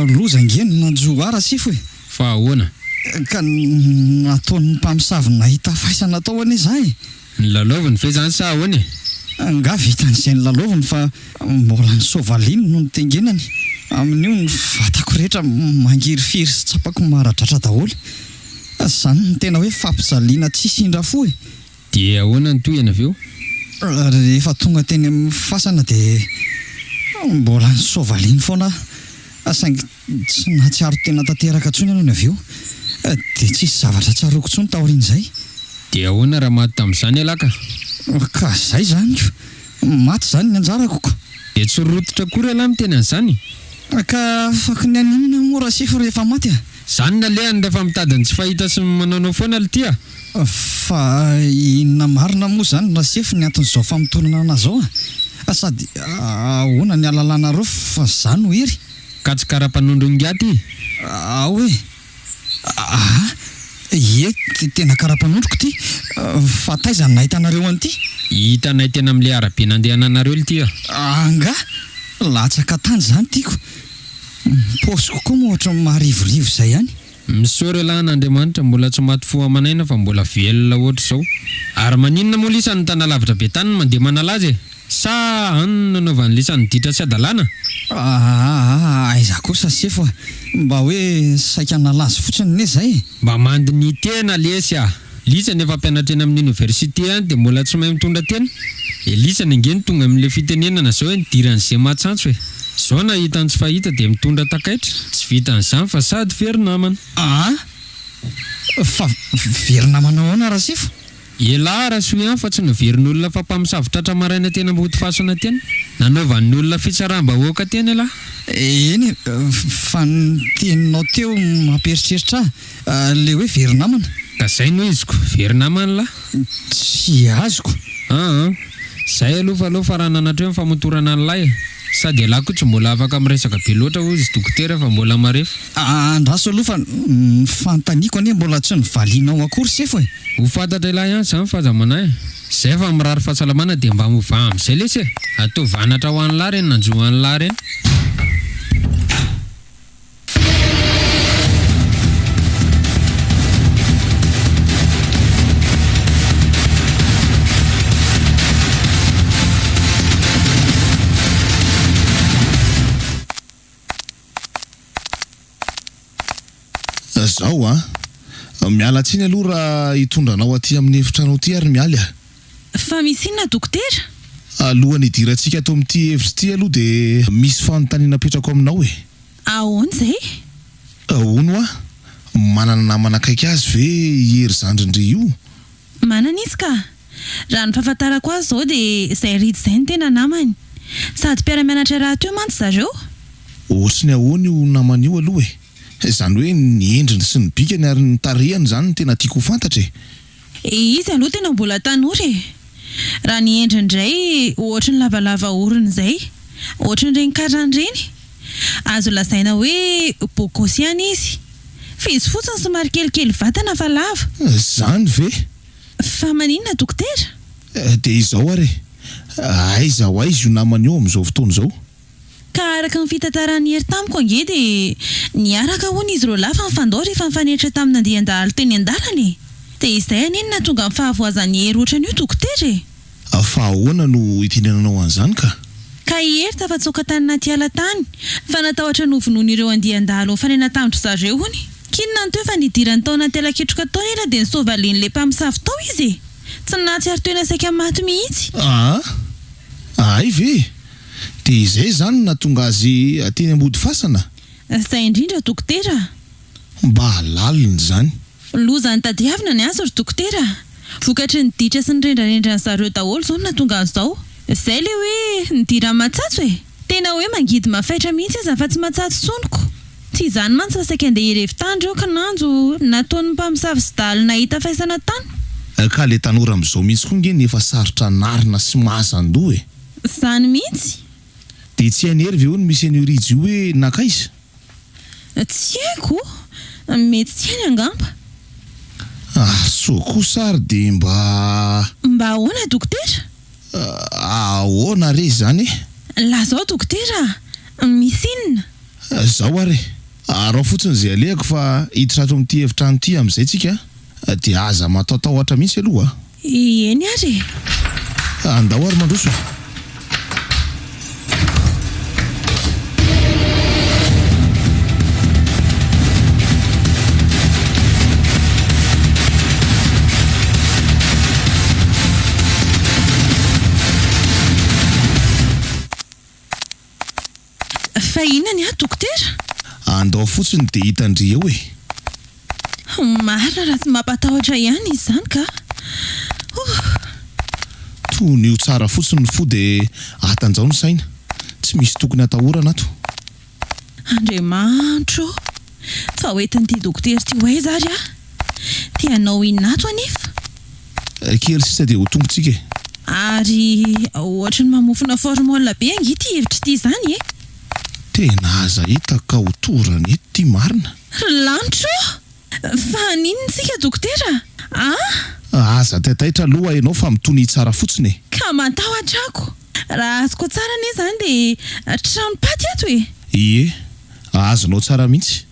loza ange no nanjo ahy Rasifo e! Fa ahoana? Ka nataon'ny mpamosavy nahita faisana tao anie za e! Nilalaoviny ve izany sa ahoana e? Angaha vitany izay nilalaoviny fa mbola ny soavaliny no nitengenany. Amin'io ny vatako rehetra mangirifiry sy tsapako maradratra daholo. Izany no tena hoe fampijaliana tsisy indra fo e! Dia ahoana ny tohiny avy eo? Rehefa tonga teny amin'ny fasana dia mbola ny soavaliny foana aho saingy tsy nahatsiaro tena tanteraka intsony aho nony avy eo. Dia tsisy zavatra tsaroako intsony taorian'izay. Dia ahoana raha maty tamin'izany ialahy ka? Ka izay izany ko! Maty izany ny anjarako ko! Dia tsy rototra akory ialahy miteny an'izany? Ka afaky ny haninona moa Rasefo rehefa maty a? Izany no alehany rehefa mitady ny tsy fahita sy manaonao foana lty a! Fa inona marina moa izany Rasefo ny anton'izao famotorana anah izao a? Sady ahoana ny ahalalanareo fa za no hery? Ka tsy karapanondro ingahy ty? Ao e! Aa! Ie, tena kara-panondroko ity. Fa taiza no nahitanareo an'ity? Hitanay teny amin'ilay arabe nandehananareo ity a! Angaha? Latsaka tany izany tiako. Ny paosiko koa moa ohatran'ny marivorivo izay ihany. Misaotra elah an'Andriamanitra mbola tsy maty fo aman'aina fa mbola velona ohatr'izao. Ary maninona moa lisany ny tana lavitra be tany no mandeha manala azy e? Sa any no nanaovan'i lisany ditra sy hadalana? Aa aiza kosa sefo a! Mba hoe saika nalaza fotsiny ne zay e! Mba mandiniha tena lesy a! Lisany efa mpianatra eny amin'ny université any dia mbola tsy mahay mitondra tena? E lisany ange no tonga amin'ilay fitenenana zao hoe nidiran'izay mahatsantso e! Zao nahita ny tsy fahita dia mitondra takaitra, tsy vitan'izany fa sady very namana. Aa! Fa very namana ahoana Rasefo? Elah Rasoa ihany fa tsy noverin'olona fa mpamosavy tratra maraina teny ambody fasana teny. Nanaovan'ny olona fitsaram-bahoaka teny elah. Eny e, fa ny teninao teo mampieritreritra ahy, le hoe very namana. Ka zay no iziko, very namana lah. Tsy azoko. Aa, zay aloha fa aleo faranana hatreo ny famotorana an'lah e. Sady elah koa tsy mbola afaka miresaka be loatra hozy dokotera fa mbola marefo. Andraso aloha fa ny fanontaniako anie mbola tsy novalianao akory sefo e! Ho fantatra elah ihany izany fa aza manahy e! Zay fa mirary fahasalamana dia mba miovà amizay lesy e! Ataovy anatra ho an'lah reny nanjo an'lah reny. Zao an! Miala tsiny aloha raha hitondra anao aty amin'ny efitrano aty ary Mialy a! Fa misy inona dokotera? Alohan'ny hidirantsika ato amin'ity hevitra ity aloha dia misy fanontaniana apetrako aminao e! Ahoana izay? Hono hoa, manana namana akaiky azy ve i Hery zandrin-dry io? Manana izy ka! Raha ny fahafantarako azy izao dia izay Ridy izay no tena namany. Sady mpiara-mianatra rahateo mantsy zareo. Ohatry ny ahoana io namany io aloha e? Izany hoe ny endriny sy ny bikany ary ny tarehiny izany no tena tiako ho fantatra e! Izy aloha tena mbola tanora e! Raha ny endriny indray ohatry ny lavalava orona izay. Ohatrin'ireny karana ireny. Azo lazaina hoe bôgôsy ihany izy. Fa izy fotsiny somary kelikely vatana fa lava. Izany ve? Fa maninona dokotera? Dia izao ary e! Aiza ho aiza io namana io amin'izao fotoana izao? Ka araka ny fitantaran'i Hery tamiko ange dia niaraka hono izy roalahy fa nifandao rehefa nifanehitra tamina andian-dahalo teny an-dalana e! Dia izay anie no nahatonga ny fahavoazan'i Hery ohatran'io dokotera e! Fa ahoana no itenenanao an'izany ka? Ka i Hery tafatsoaka tany anaty ala tany fa natahotra novonoin'ireo andian-dahalo nifanena tamin-dry zareo hono. K'inona no teo fa nidirany tao anaty ala kitroka tao ela dia nisoavalian'ilay mpamosavy tao izy e! Tsy nahatsiaro tena saika maty mihitsy. Aa! Hay ve? Dia izay izany no nahatonga azy teny ambody fasana? Izay indrindra dokotera a! Mba lalina izany. Loza notadiavina ny azy ry dokotera a! Vokatry ny ditra sy ny rendrarendran'ny zareo daholo izao no nahatonga an'izao. Izay ilay hoe nidiran'ny matsatso e! Tena hoe mangidy mafaitra mihitsy aza fa tsy matsatso intsony ko! Tsy izany mantsy fa saika andeha hirevy tany ireo kinanjo nataon'ny mpamosavy sy dahalo nahita faisana tany. Ka le tanora amizao mihitsy koa nge ny efa sarotra anarina sy mahazan-doha e! Zany mihitsy! Dia tsy hain'i Hery ve hono misy an'io Rijo io hoe nankaiza? Tsy haiko o! Mety tsy hainy angamba. Ary soa kosa ary dia mba. Mba ahoana dokotera? Ahoana re izany e? Lazao dokotera a! Misy inona? Zao ary e! Araho fotsiny izay alehako fa hiditra ato amin'ity efitrano ity amin'izay tsika dia aza mataotahotra mihitsy aloha a! Eny ary e! Andao ary mandroso e! Fa inona ny ato dokotera? Andao fotsiny dia hitan-dry eo e! Marina raha tsy mampatahotra ihany izy izany ka! Ouh! Tonio tsara fotsiny ny fo dia atanjao ny saina. Tsy misy tokony hatahorana ato. Andriamanitra ô! Fa ho entin'ity dokotera ity ho aiza ary aho? Te hanao inona ato anefa? Kely sisa dia ho tonga tsika e! Ary ohatry ny mamofona formol be ange ity hevitra ity izany e! Tena aza hita ka ho torana eto ity marina. Ry lanitra ô! Fa haninona isika dokotera a? Aza taitaitra aloha ianao fa mitonia tsara fotsiny e! Ka matahotra ako! Raha azoko tsara anie izany dia tranom-paty ato e! Ie, azonao tsara mihitsy.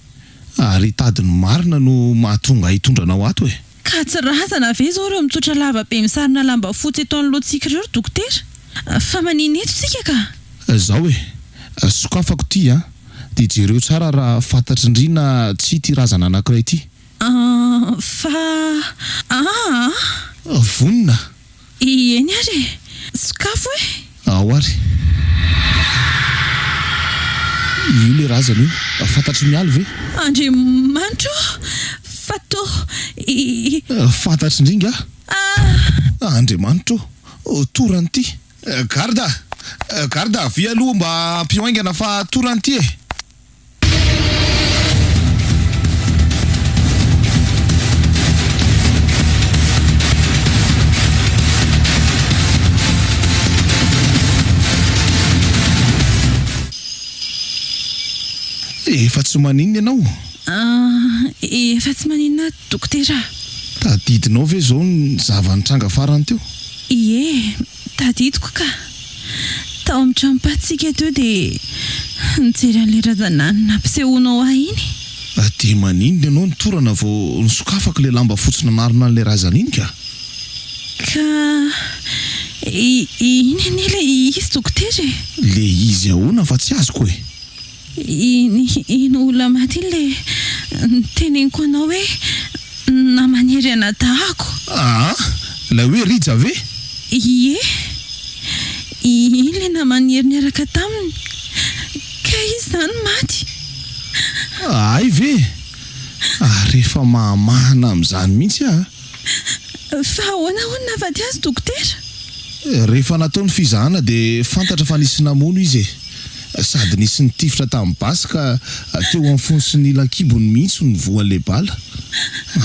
Ary hitady ny marina no mahatonga ahy hitondra anao ato e! Ka tsy razana ve izao ireo mitsotra lava be misarona lamba fotsy eto anoloantsika ireo ry dokotera? Fa manina eto tsika ka? Zao e! Sokafako ity an! Dia jereo tsara raha fantatr'i ndry na tsia ity razana anankiray ity. An! Fa aa! Vonona? Eny ary e! Sokafo e! Ao ary. Io ilay razana io. Fantatr'i Mialy ve? Andriamanitra ô! Fa toa i. Fantatr'i ndry nga? Ah! Andriamanitra ô! Torany ity. Garda! Garda, avia aloha mba ampio haingana fa torany ity e! Efa tsy maninona ianao? Ah, efa tsy maninona dokotera a! Tadidinao ve izao ny zava-nitranga farany teo? Ie, Tadidiko ka! Tao amin'ny tranom-patintsika teo dia nijery an'ilay razana nampisehoanao ahy iny. Dia maninona ianao nitorana vao nisokafako ilay lamba fotsy nanarona an'ilay razana iny ka? Ka iny anie ilay izy dokotera e! Ilay izy ahoana fa tsy azoko e? Iny iny olona maty iny le niteneniko anao hoe naman'i anadahako. Aa! Ilay hoe Rija ve? Ie! Iny le naman'i Hery niaraka taminy. Ka izy izany maty. Hay ve? Ary efa mahamahana amin'izany mihitsy aho. Fa ahoana hono nahafaty azy dokotera? Rehefa natao ny fizahana dia fantatra fa nisy namono izy e! Sady nisy nitifitra tamin'ny basy ka teo amin'ny fony sy ny ilan-kibony mihitsy no voan'ilay bala.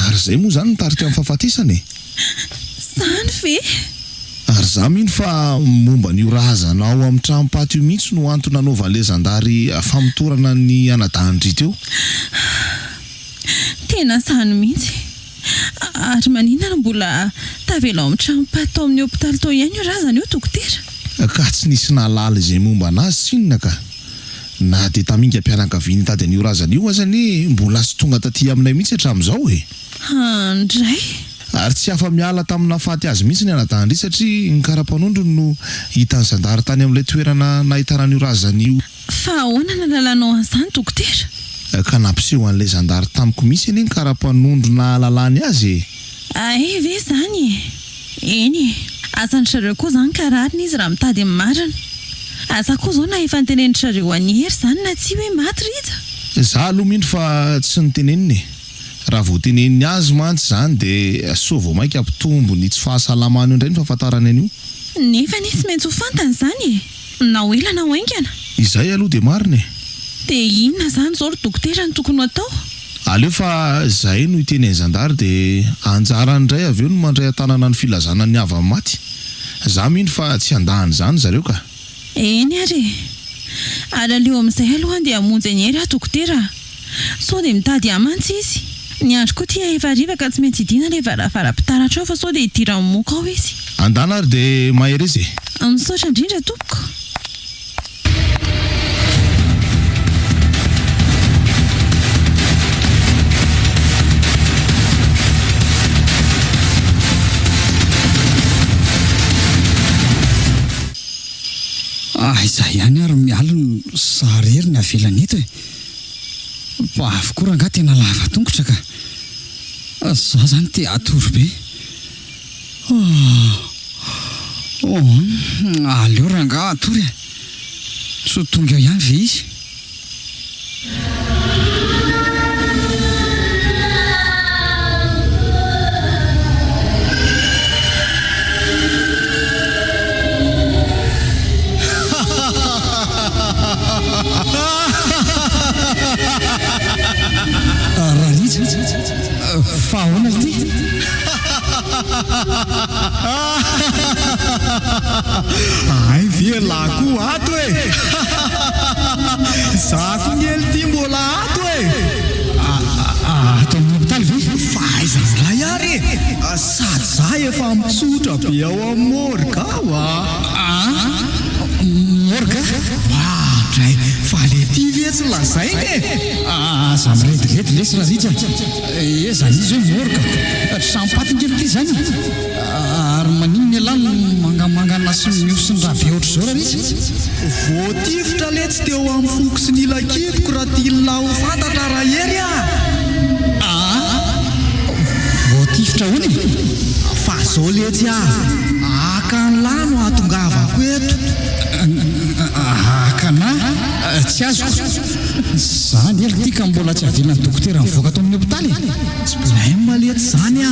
Ary izay moa izany nitarika ny fahafatesana e! Izany ve? Ary izaho mino fa momba an'io razana ao amin'ny tranom-paty io mihitsy no antony nanaovan'ilay zandary famotorana ny anadahin-dry teo. Tena izany mihitsy. Ary maninona no mbola tavela ao amin'ny tranom-paty tao amin'ny hopitaly tao ihany io razana io dokotera? Ka tsy nisy nahalala izay momba anazy tsinona ka. Na dia tamingam-pianakaviany nitady an'io razana io aza anie mbola tsy tonga taty aminay mihitsy hatramin'izao e! Handray. Ary tsy afa-miala tamin'ny nahafaty azy mihitsy ny anadahin-dry satria ny kara-panondrony no hitan'ny zandary tany amin'ilay toerana nahitana an'io razana io. Fa ahoana nahalalanao an'izany dokotera? Ka nampiseho an'ilay zandary tamiko mihitsy anie ny kara-panondro nahalalany azy e! Hay ve izany e! Eny e! Asan-dry zareo koa izany ka rariny izy raha mitady ny marina. Asa koa izao na efa notenenin-dry zareo an'i Hery izany na tsia hoe maty Rija? Za aloha mino fa tsy noteneniny e! Raha vao teneniny azy mantsy izany dia soa vao mainka hampitombo ny tsy fahasalamany eo indray ny fahafantarany an'io. Nefa anie tsy maintsy ho fantany izany e! Na ho ela na ho haingana. Izay aloha dia marina e! Dia inona izany izao ry dokotera no tokony ho atao? Aleo fa izay no hiteny an'i zandary dia anjarany indray avy eo no mandray an-tanana ny filazana ny havany maty. Za mino fa tsy handà an'izany zareo ka. Eny ary e! Ary aleo amin'izay aloha andeha hamonjy an'i Hery aho dokotera a! Sao dia mitady ahy mantsy izy. Ny andro koa tia efa hariva ka tsy maintsy hidiana ilay varavaram-pitaratra ao fa sao dia hidiran'ny moka ao izy. Andana ary dia mahereza e! Misaotra indrindra tompoko. Aiza ihany ary mialy no sary hery ny avelany eto e! Bavy koa rangahy tena lava tongotra ka! Za zany te hatory be. Oh, aleo rangahy hatory e! Tsy ho tonga eo ihany ve izy? Rarija, fa ahoana ity? Hay ve elah koa ato e! Za koa nge lty mbola ato e! Ato amin'ny hopitaly? hopitaly ve? Fa aiza milay ary e! Sady za efa mitsotra be ao amin'ny morgue ao a! Aa! Morgue? Oadray! Fa le ty ve tsy lazaina e! Aza mirediredy lesy Rarija a! Eza izy hoe morgue? Trano-paty nge ity zany e! Ary maninona ialahy no mangamangana sy mihosin-dra be ohatr'izao Rarija? Voatifitra letsy teo amin'ny foko sy ny ila-kiboko raha tian'lah ho fantatra Rahery a! Aa! Voatifitra ahoana e? Fa zao letsy a! Haka an'lah no ahatongavako eto. Haka anah? Tsy azoko. Zany ela ity ka mbola tsy avelan'ny dokotera mivoaka ato amin'ny hopitaly e! Tsy blème letsy zany a!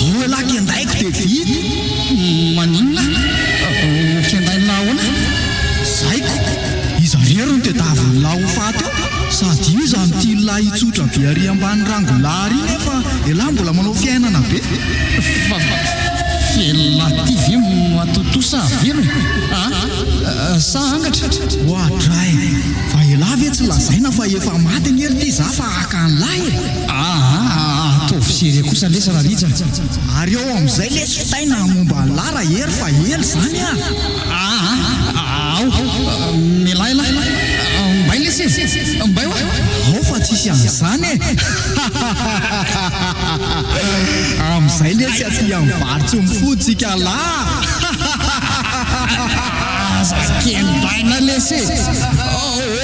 Ao elah kendaiko dia vita! Maninona? Ho kendain'lah ahoana? Zaiko! Iza rery no tediavin'lah ho faty eo? Sady iza no tian'lah hitsotra be ary ambany rangolah ary nefa elah mbola manao fiainana be? Fa elah ty ve matotoa sa velona e? A? Sa angatra? Oadray! Fa elah ve tsy lazaina fa efa maty anie ry ty za fa haka an'lah e! Aa ataovy sérieux kosa lesy Rarija a! Ary ao amin'izay lesy fitaina momba an'lah Rahery fa ela izany a! Aa ao mialà elah! Mbay lesy e! Mbay hoa! Ao fa tsisy an'izany e! Amin'izay lesy aty amin'ny vary tsy mifody tsika lah! Aza kendaina lesy e!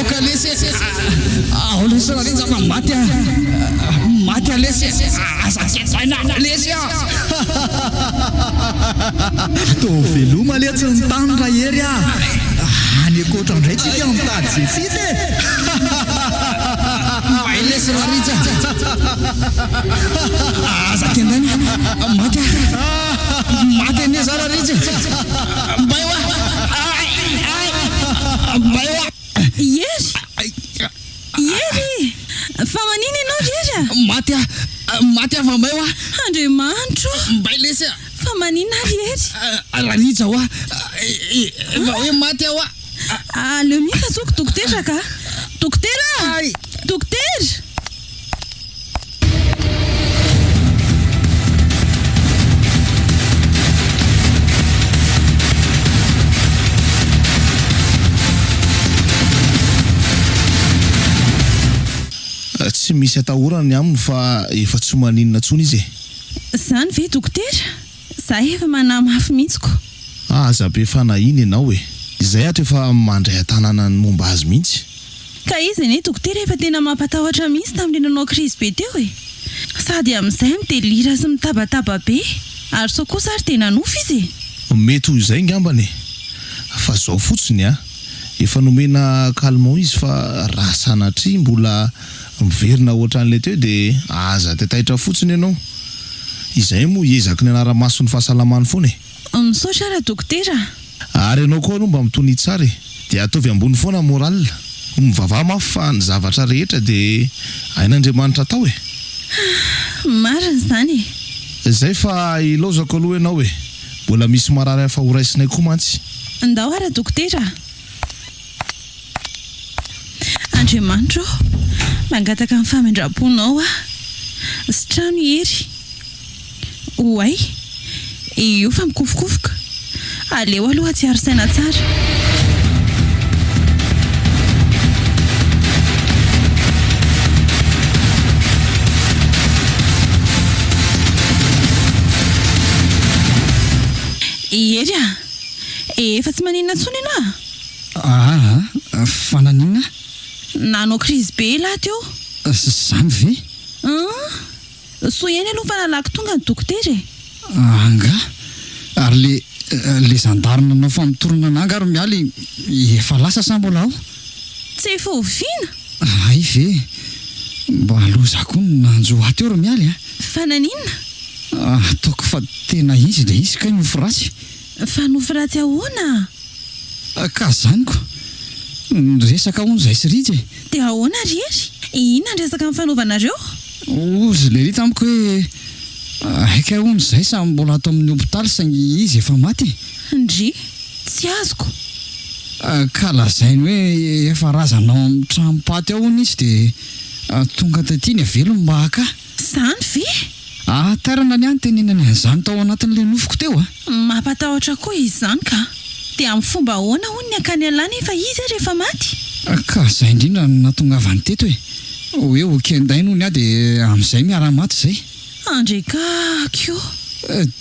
Oka lesy e! Ao lesy Rarija fa maty ah! Maty ah lesy e! Aza kendaina lesy ah! Atao veloma letsy ny tany Rahery ah! Any ankoatra indray tsika mitady ze tsy hita e! Mbay lesy Rarija! Aza kendaina! Maty ah! Maty anie za Rarija e! Mbay hoa! Ay! Ay! Mbay hoa! Hery! Hery! Fa manina ianao ry Hery a? Maty aho! Maty aho fa mbay hoa! Andriamanitro o! Mbay lesy a! Fa manina ary Hery? Rarija hoa! Efa hoe maty aho hoa! Aleo mihitsy antsoiko dokotera ka! Dokotera! Dokotera! Tsy misy atahorana ny aminy fa efa tsy maninona intsony izy e. Zany ve dokotera? Za efa manahy mafy mihitsy ko. Aza be fanahiana ianao e. Izay ato efa mandray an-tanana ny momba azy mihitsy. Ka izy anie dokotera efa tena mampatahotra mihitsy tamin'ilay nanao crise be teo e! Sady amin'izay midelira sy mitabataba be, ary sao kosa ary dia nanofy izy e! Mety ho izay ngambany e! Fa zao fotsiny a! Efa nomena calmant izy fa raha sanatria mbola miverina ohatran'ilay teo dia aza taitaitra fotsiny ianao. Izay moa hiezaky ny hanara-maso ny fahasalamany foana e! Misaotra ra dokotera a! Ary ianao koa aloha mba mitonia tsara e! Dia ataovy ambony foana ny moral. Mivavaha mafy fa ny zavatra rehetra dia hain'Andriamanitra atao e! Marina izany e! Izay fa ilaozako aloha ianao e! Mbola misy marary hafa horaisinay koa mantsy. Ndao ara dokotera a! Andriamanitra ô! Mangataka ny famindram-ponao aho. Sitrano i Hery. Oay! Io fa mikofokofoka. Aleo aloha tsy ary saina tsara. I Hery a! Efa tsy maninona intsony ianao a! Aa! Fa naninona? Nanao crise be elah teo. Zany ve? An! Soa ihany aloha fa nalaky tonga ny dokotera e! Angaha? Ary le le zandary nanao famotorana anah angaha ry Mialy efa lasa sa mbola ao? Tsy efa oviana? Hay ve? Mba loza koa ny nanjo ahy teo ry Mialy a! Fa naninona? Ataoko fa tena izy ilay izy kay nofy ratsy. Fa nofy ratsy ahoana? Ka zany ko! Niresaka hono zahay sy Rija e! Dia ahoana ry Hery? Inona ny resaka nifanaovanareo? Hozy lery tamiko hoe hay kay hono zahay samy mbola ato amin'ny hopitaly saingy izy efa maty e! Ndry! Tsy azoko! Ka lazainy hoe efa razana ao amin'ny tranom-paty ao hono izy dia tonga taty ny avelony mba haka. Izany ve? Ahatairana ny ahy nitenenany an'izany tao anatin'ilay nofiko teo a! Mampatahotra koa izany ka! Dia amin'ny fomba ahoana hono ny hakany an'lah nefa izy ary efa maty? Ka izay indrindra no nahatongavany teto e! Hoe ho kendaina hono aho dia amin'izay miara-maty izay. Andrekako o!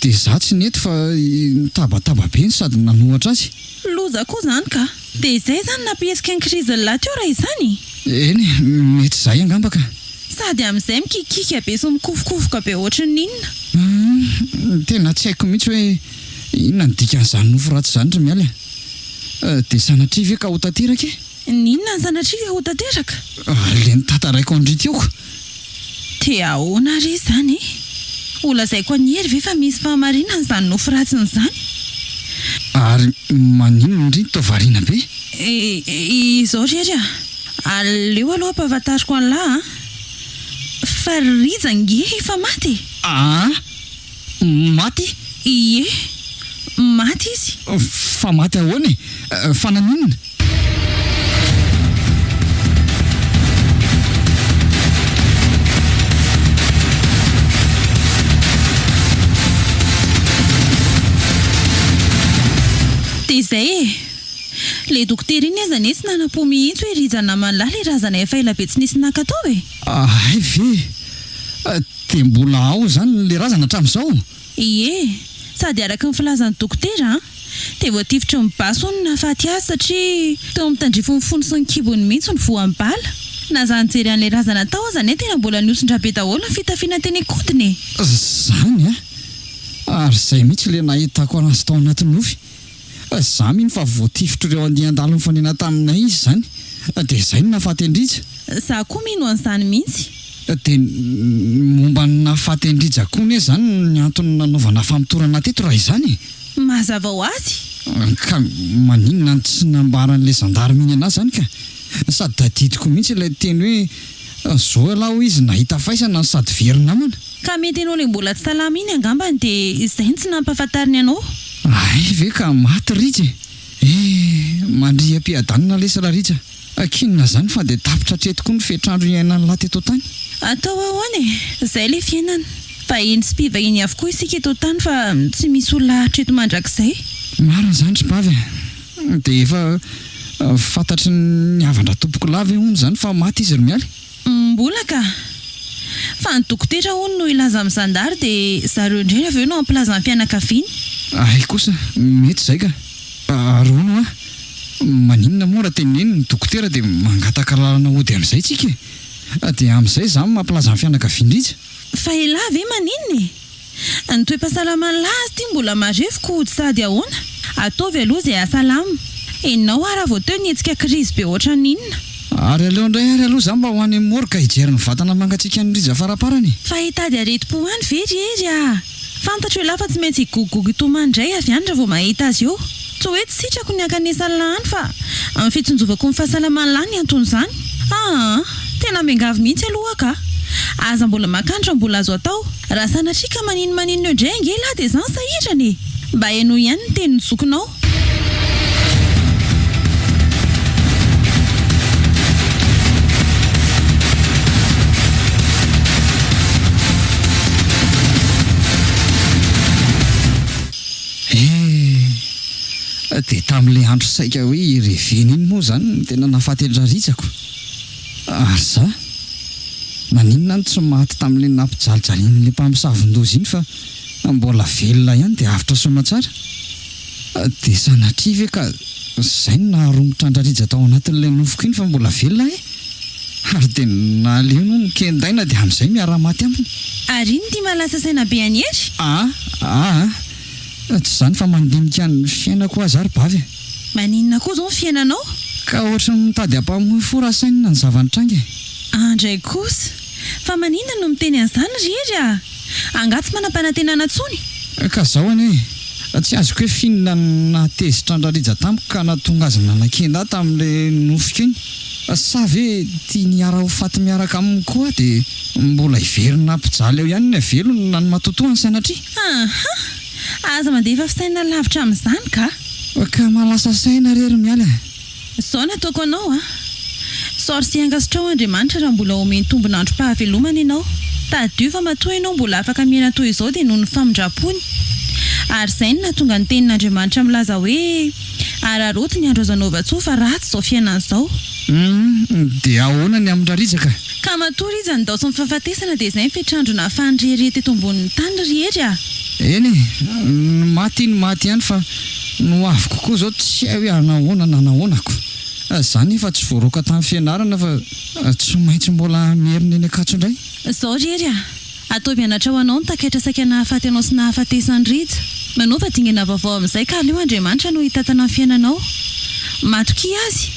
Dia izaho tsy nety fa nitabataba be no sady nanohatra azy. Loza koa izany ka! Dia izay izany nampihetsika ny krizin'lah teo raha izany? Eny e, mety izay angamba ka! Sady amin'izay mikikika be sy mikofokofoka be ohatran'ny inona. Humm, tena tsy haiko mihitsy hoe inona no dikan'izany nofy ratsy izany ry Mialy a! Dia sanatria ve ka ho tanteraka e? Ny inona ny sanatria ka ho tanteraka? Ary ilay notantaraiko an-dry teo ko! Dia ahoana ary izany e? Ho lazaiko an'i Hery ve fa misy fahamarinany izany nofy ratsiny izany? Ary maninona ndry no toa variana be? Izao ry Hery a! Aleo aloha ampahafantariko an'lah a! Fa Rija ange efa maty e! Aa! Maty? Ie! Maty izy. Fa maty ahoana e? Fa naninona? Dia izay e! Ilay dokotera iny aza anie tsy nanam-po mihitsy hoe Rija naman'lah ilay razana efa ela be tsy nisy naka tao e! Hay ve! Dia mbola ao izany ilay razana hatramin'izao? Ie, sady araka ny filazan'ny dokotera an, dia voatifitry ny basy hono ny nahafaty azy satria teo amin'ny tandrifin'ny fony sy ny kibony mihitsy no voan'ny bala. Na za nijery an'ilay razana tao aza anie tena mbola nihosin-dra be daholo ny fitafiana teny an-kodiny e! Izany an! Ary izay mihitsy ilay nahitako anazy tao anaty nofy. Za mino fa voatifitr'ireo andian-dahalo nifanena taminay izy izany, dia izay no nahafaty an-dRija. Za koa mino an'izany mihitsy. Dia ny momba ny nahafaty an-dRija koa anie izany ny antony nanaovana famotorana teto raha izany e! Mazava ho azy. Ka maninona no tsy nambaran'ilay zandary mihiny anazy izany ka? Sady tadidiko mihitsy ilay teny hoe zao ialahy hoy izy nahita faisana no sady very namana. Ka mety ianao ilay mbola tsy salama iny angambany dia izay no tsy nampahafantariny anao. Hay ve ka maty Rija e! Eh! Mandria am-piadanana lesy Rarija a! K'inona izany fa dia tapitra hatreto koa ny fetr'andro iainan'lah teto an-tany. Atao ahoana e! Izay ilay fiainana. Vahiny sy mpivahiny avokoa isika eto an-tany fa tsy misy olona haharitra eto mandrakizay. Marina izany ry bavy a! Dia efa fantatry ny havan-dRatompokolahy ve hono izany fa maty izy ry Mialy? Mbola ka! Fa ny dokotera hono no hilaza amin'ny zandary dia zareo indray avy eo no hampilaza ny fianakaviany. Hay kosa, mety izay ka! Ary hono hoa, maninona moa raha teneno ny dokotera dia mangataka lalana hody amin'izay tsika e? Dia amin'izay izaho mampilaza ny fianakavian-dRija. Fa elah ve maninona e? Ny toe-pahasalaman'i lahy aza ity mbola marefo ko hody sady ahoana? Ataovy aloha izay hahasalama. Enao ara vao teo nihetsika crise be ohatran'ny inona? Ary aleo indray ary aloha za mba ho any morgue hijery ny vatana mangatsiakan'i Rija faraparany e! Fa hitady aretim-po any ve ry Hery ah! Fantatro elah fa tsy maintsy higogogogo hitomany indray avy any raha vao mahita azy eo. Tsy hoe tsy sitrako ny hankanesan'lah any fa ny fitsinjovako ny fahasalaman'lah ny anton'izany. Aa! Tena miangavy mihitsy aloha aho ka! Aza mbola mankany raha mbola azo atao. Raha sanatria ka maninomaninona eo indray ange lah dia zany sahirana e! Mba henoy ihany ny tenin'ny zokinao. Eh! Dia tamin'ilay andro saika hoe hirevena iny moa izany no tena nahafaty an-dRarijako. Ary za? Naninona no tsy maty tamin'ilay nampijalijalian'ilay mpamosavin-doza iny fa mbola velona ihany dia avotra soamatsara? Dia sanatria ve ka izay no naharomotra an-dRarija tao anatin'ilay nofiko iny fa mbola velona aho e? Ary dia naleony hono kendaina dia amin'izay miara-maty aminy. Ary iny ity mahalasa saina be an'i Hery? A, aa, tsy izany fa mandinika ny fiainako aho za ry bavy e. Maninona koa izao ny fiainanao? Ka ohatry ny mitady hampamoy fo raha sainina ny zava-nitranga e. Andray kosa! Fa maninona no miteny an'izany ry Hery a! Angaha tsy manam-panantenana intsony? Ka zao anie e! Tsy azoko hoe f'inona no nahatezitra an-dRarija tamiko ka nahatonga azy nanakenda ahy tamin'ilay nofiko iny. Sa ve tiany hiara ho faty miaraka aminy koa aho dia mbola hiverina hampijaly eo ihany ny havelony na ny matotoany sanatria? Aha! Aza mandefa fisainana lavitra amin'izany ka! Ka mahalasa saina re ry Mialy a! Izao no ataoko anao a! Isaory sy ankasitraho Andriamanitra raha mbola omeny tombon'androm-pahavelomana ianao. Tadidio fa matoa ianao mbola afaka miaina toy izao dia noho ny famindram-pony. Ary izay no nahatonga ny tenin'Andriamanitra milaza hoe, Araraoty ny andro azo anaovan-tsoa fa ratsy izao fiainana izao. Humm, dia ahoana ny amin-dRarija ka? Ka matoa Rija nindaosin'ny fahafatesana dia izay ny fetr'andro nahafahany rehareha teto ambonin'ny tany ry Hery a! Eny e, ny maty iny maty ihany fa ny ho avy kokoa izao tsy hay hoe hanahoana na hanahoanako. Za nefa tsy voaroaka tamin'ny fianarana fa tsy maintsy mbola hamerina eny Ankatso indray. Izao ry Hery a! Ataovy anatra ho anao ny takaitra saika nahafaty anao sy nahafatesan'i Rija. Manaova dingana vaovao amin'izay ka aleo Andriamanitra no hitantana ny fiainanao. Matokia Azy.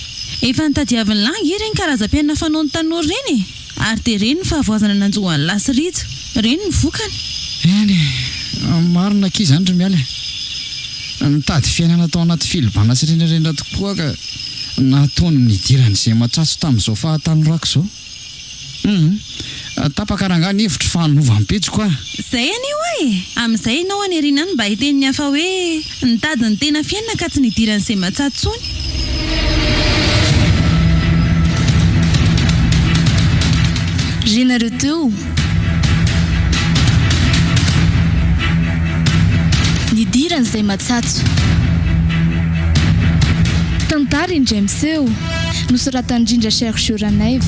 Efa nitadiavin'i lahy ange ireny karazam-piainana fanaon'ny tanora ireny e! Ary dia ireny ny fahavoazana nanjo an'i lahy sy Rija. Ireny ny vokany. Eny e! Marina akia izany ry Mialy a! Nitady fiainana tao anaty filibana sy rendrarendra tokoa aho ka nataony nidiran'izay matsatso tamin'izao fahatanorako izao. Humm. Tapaka rangahy ny hevitro fa hanova ny pejiko ah. Zay anie hoa e! Amin'izay ianao any aoriana any mba hiteny ny hafa hoe nitady ny tena fiainana ka tsy nidiran'izay matsatso tsony. Renareo teo. Nidiran'izay matsatso. Tantara indray miseho. Nosoratan'i Rindra Sergio Ranaivo.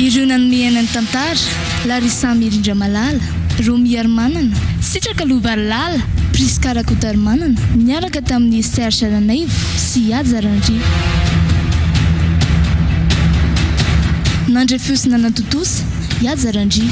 Ireo nanome aina ny tantara, Larissa Mirindramalala, Romy Harimanana, Sitraka Lovarilala, Prisca Rakotoarimanana, niaraka tamin'i Serge Ranaivo sy Haja Randria. Nandre feo sy nanatontosa, Haja Randria.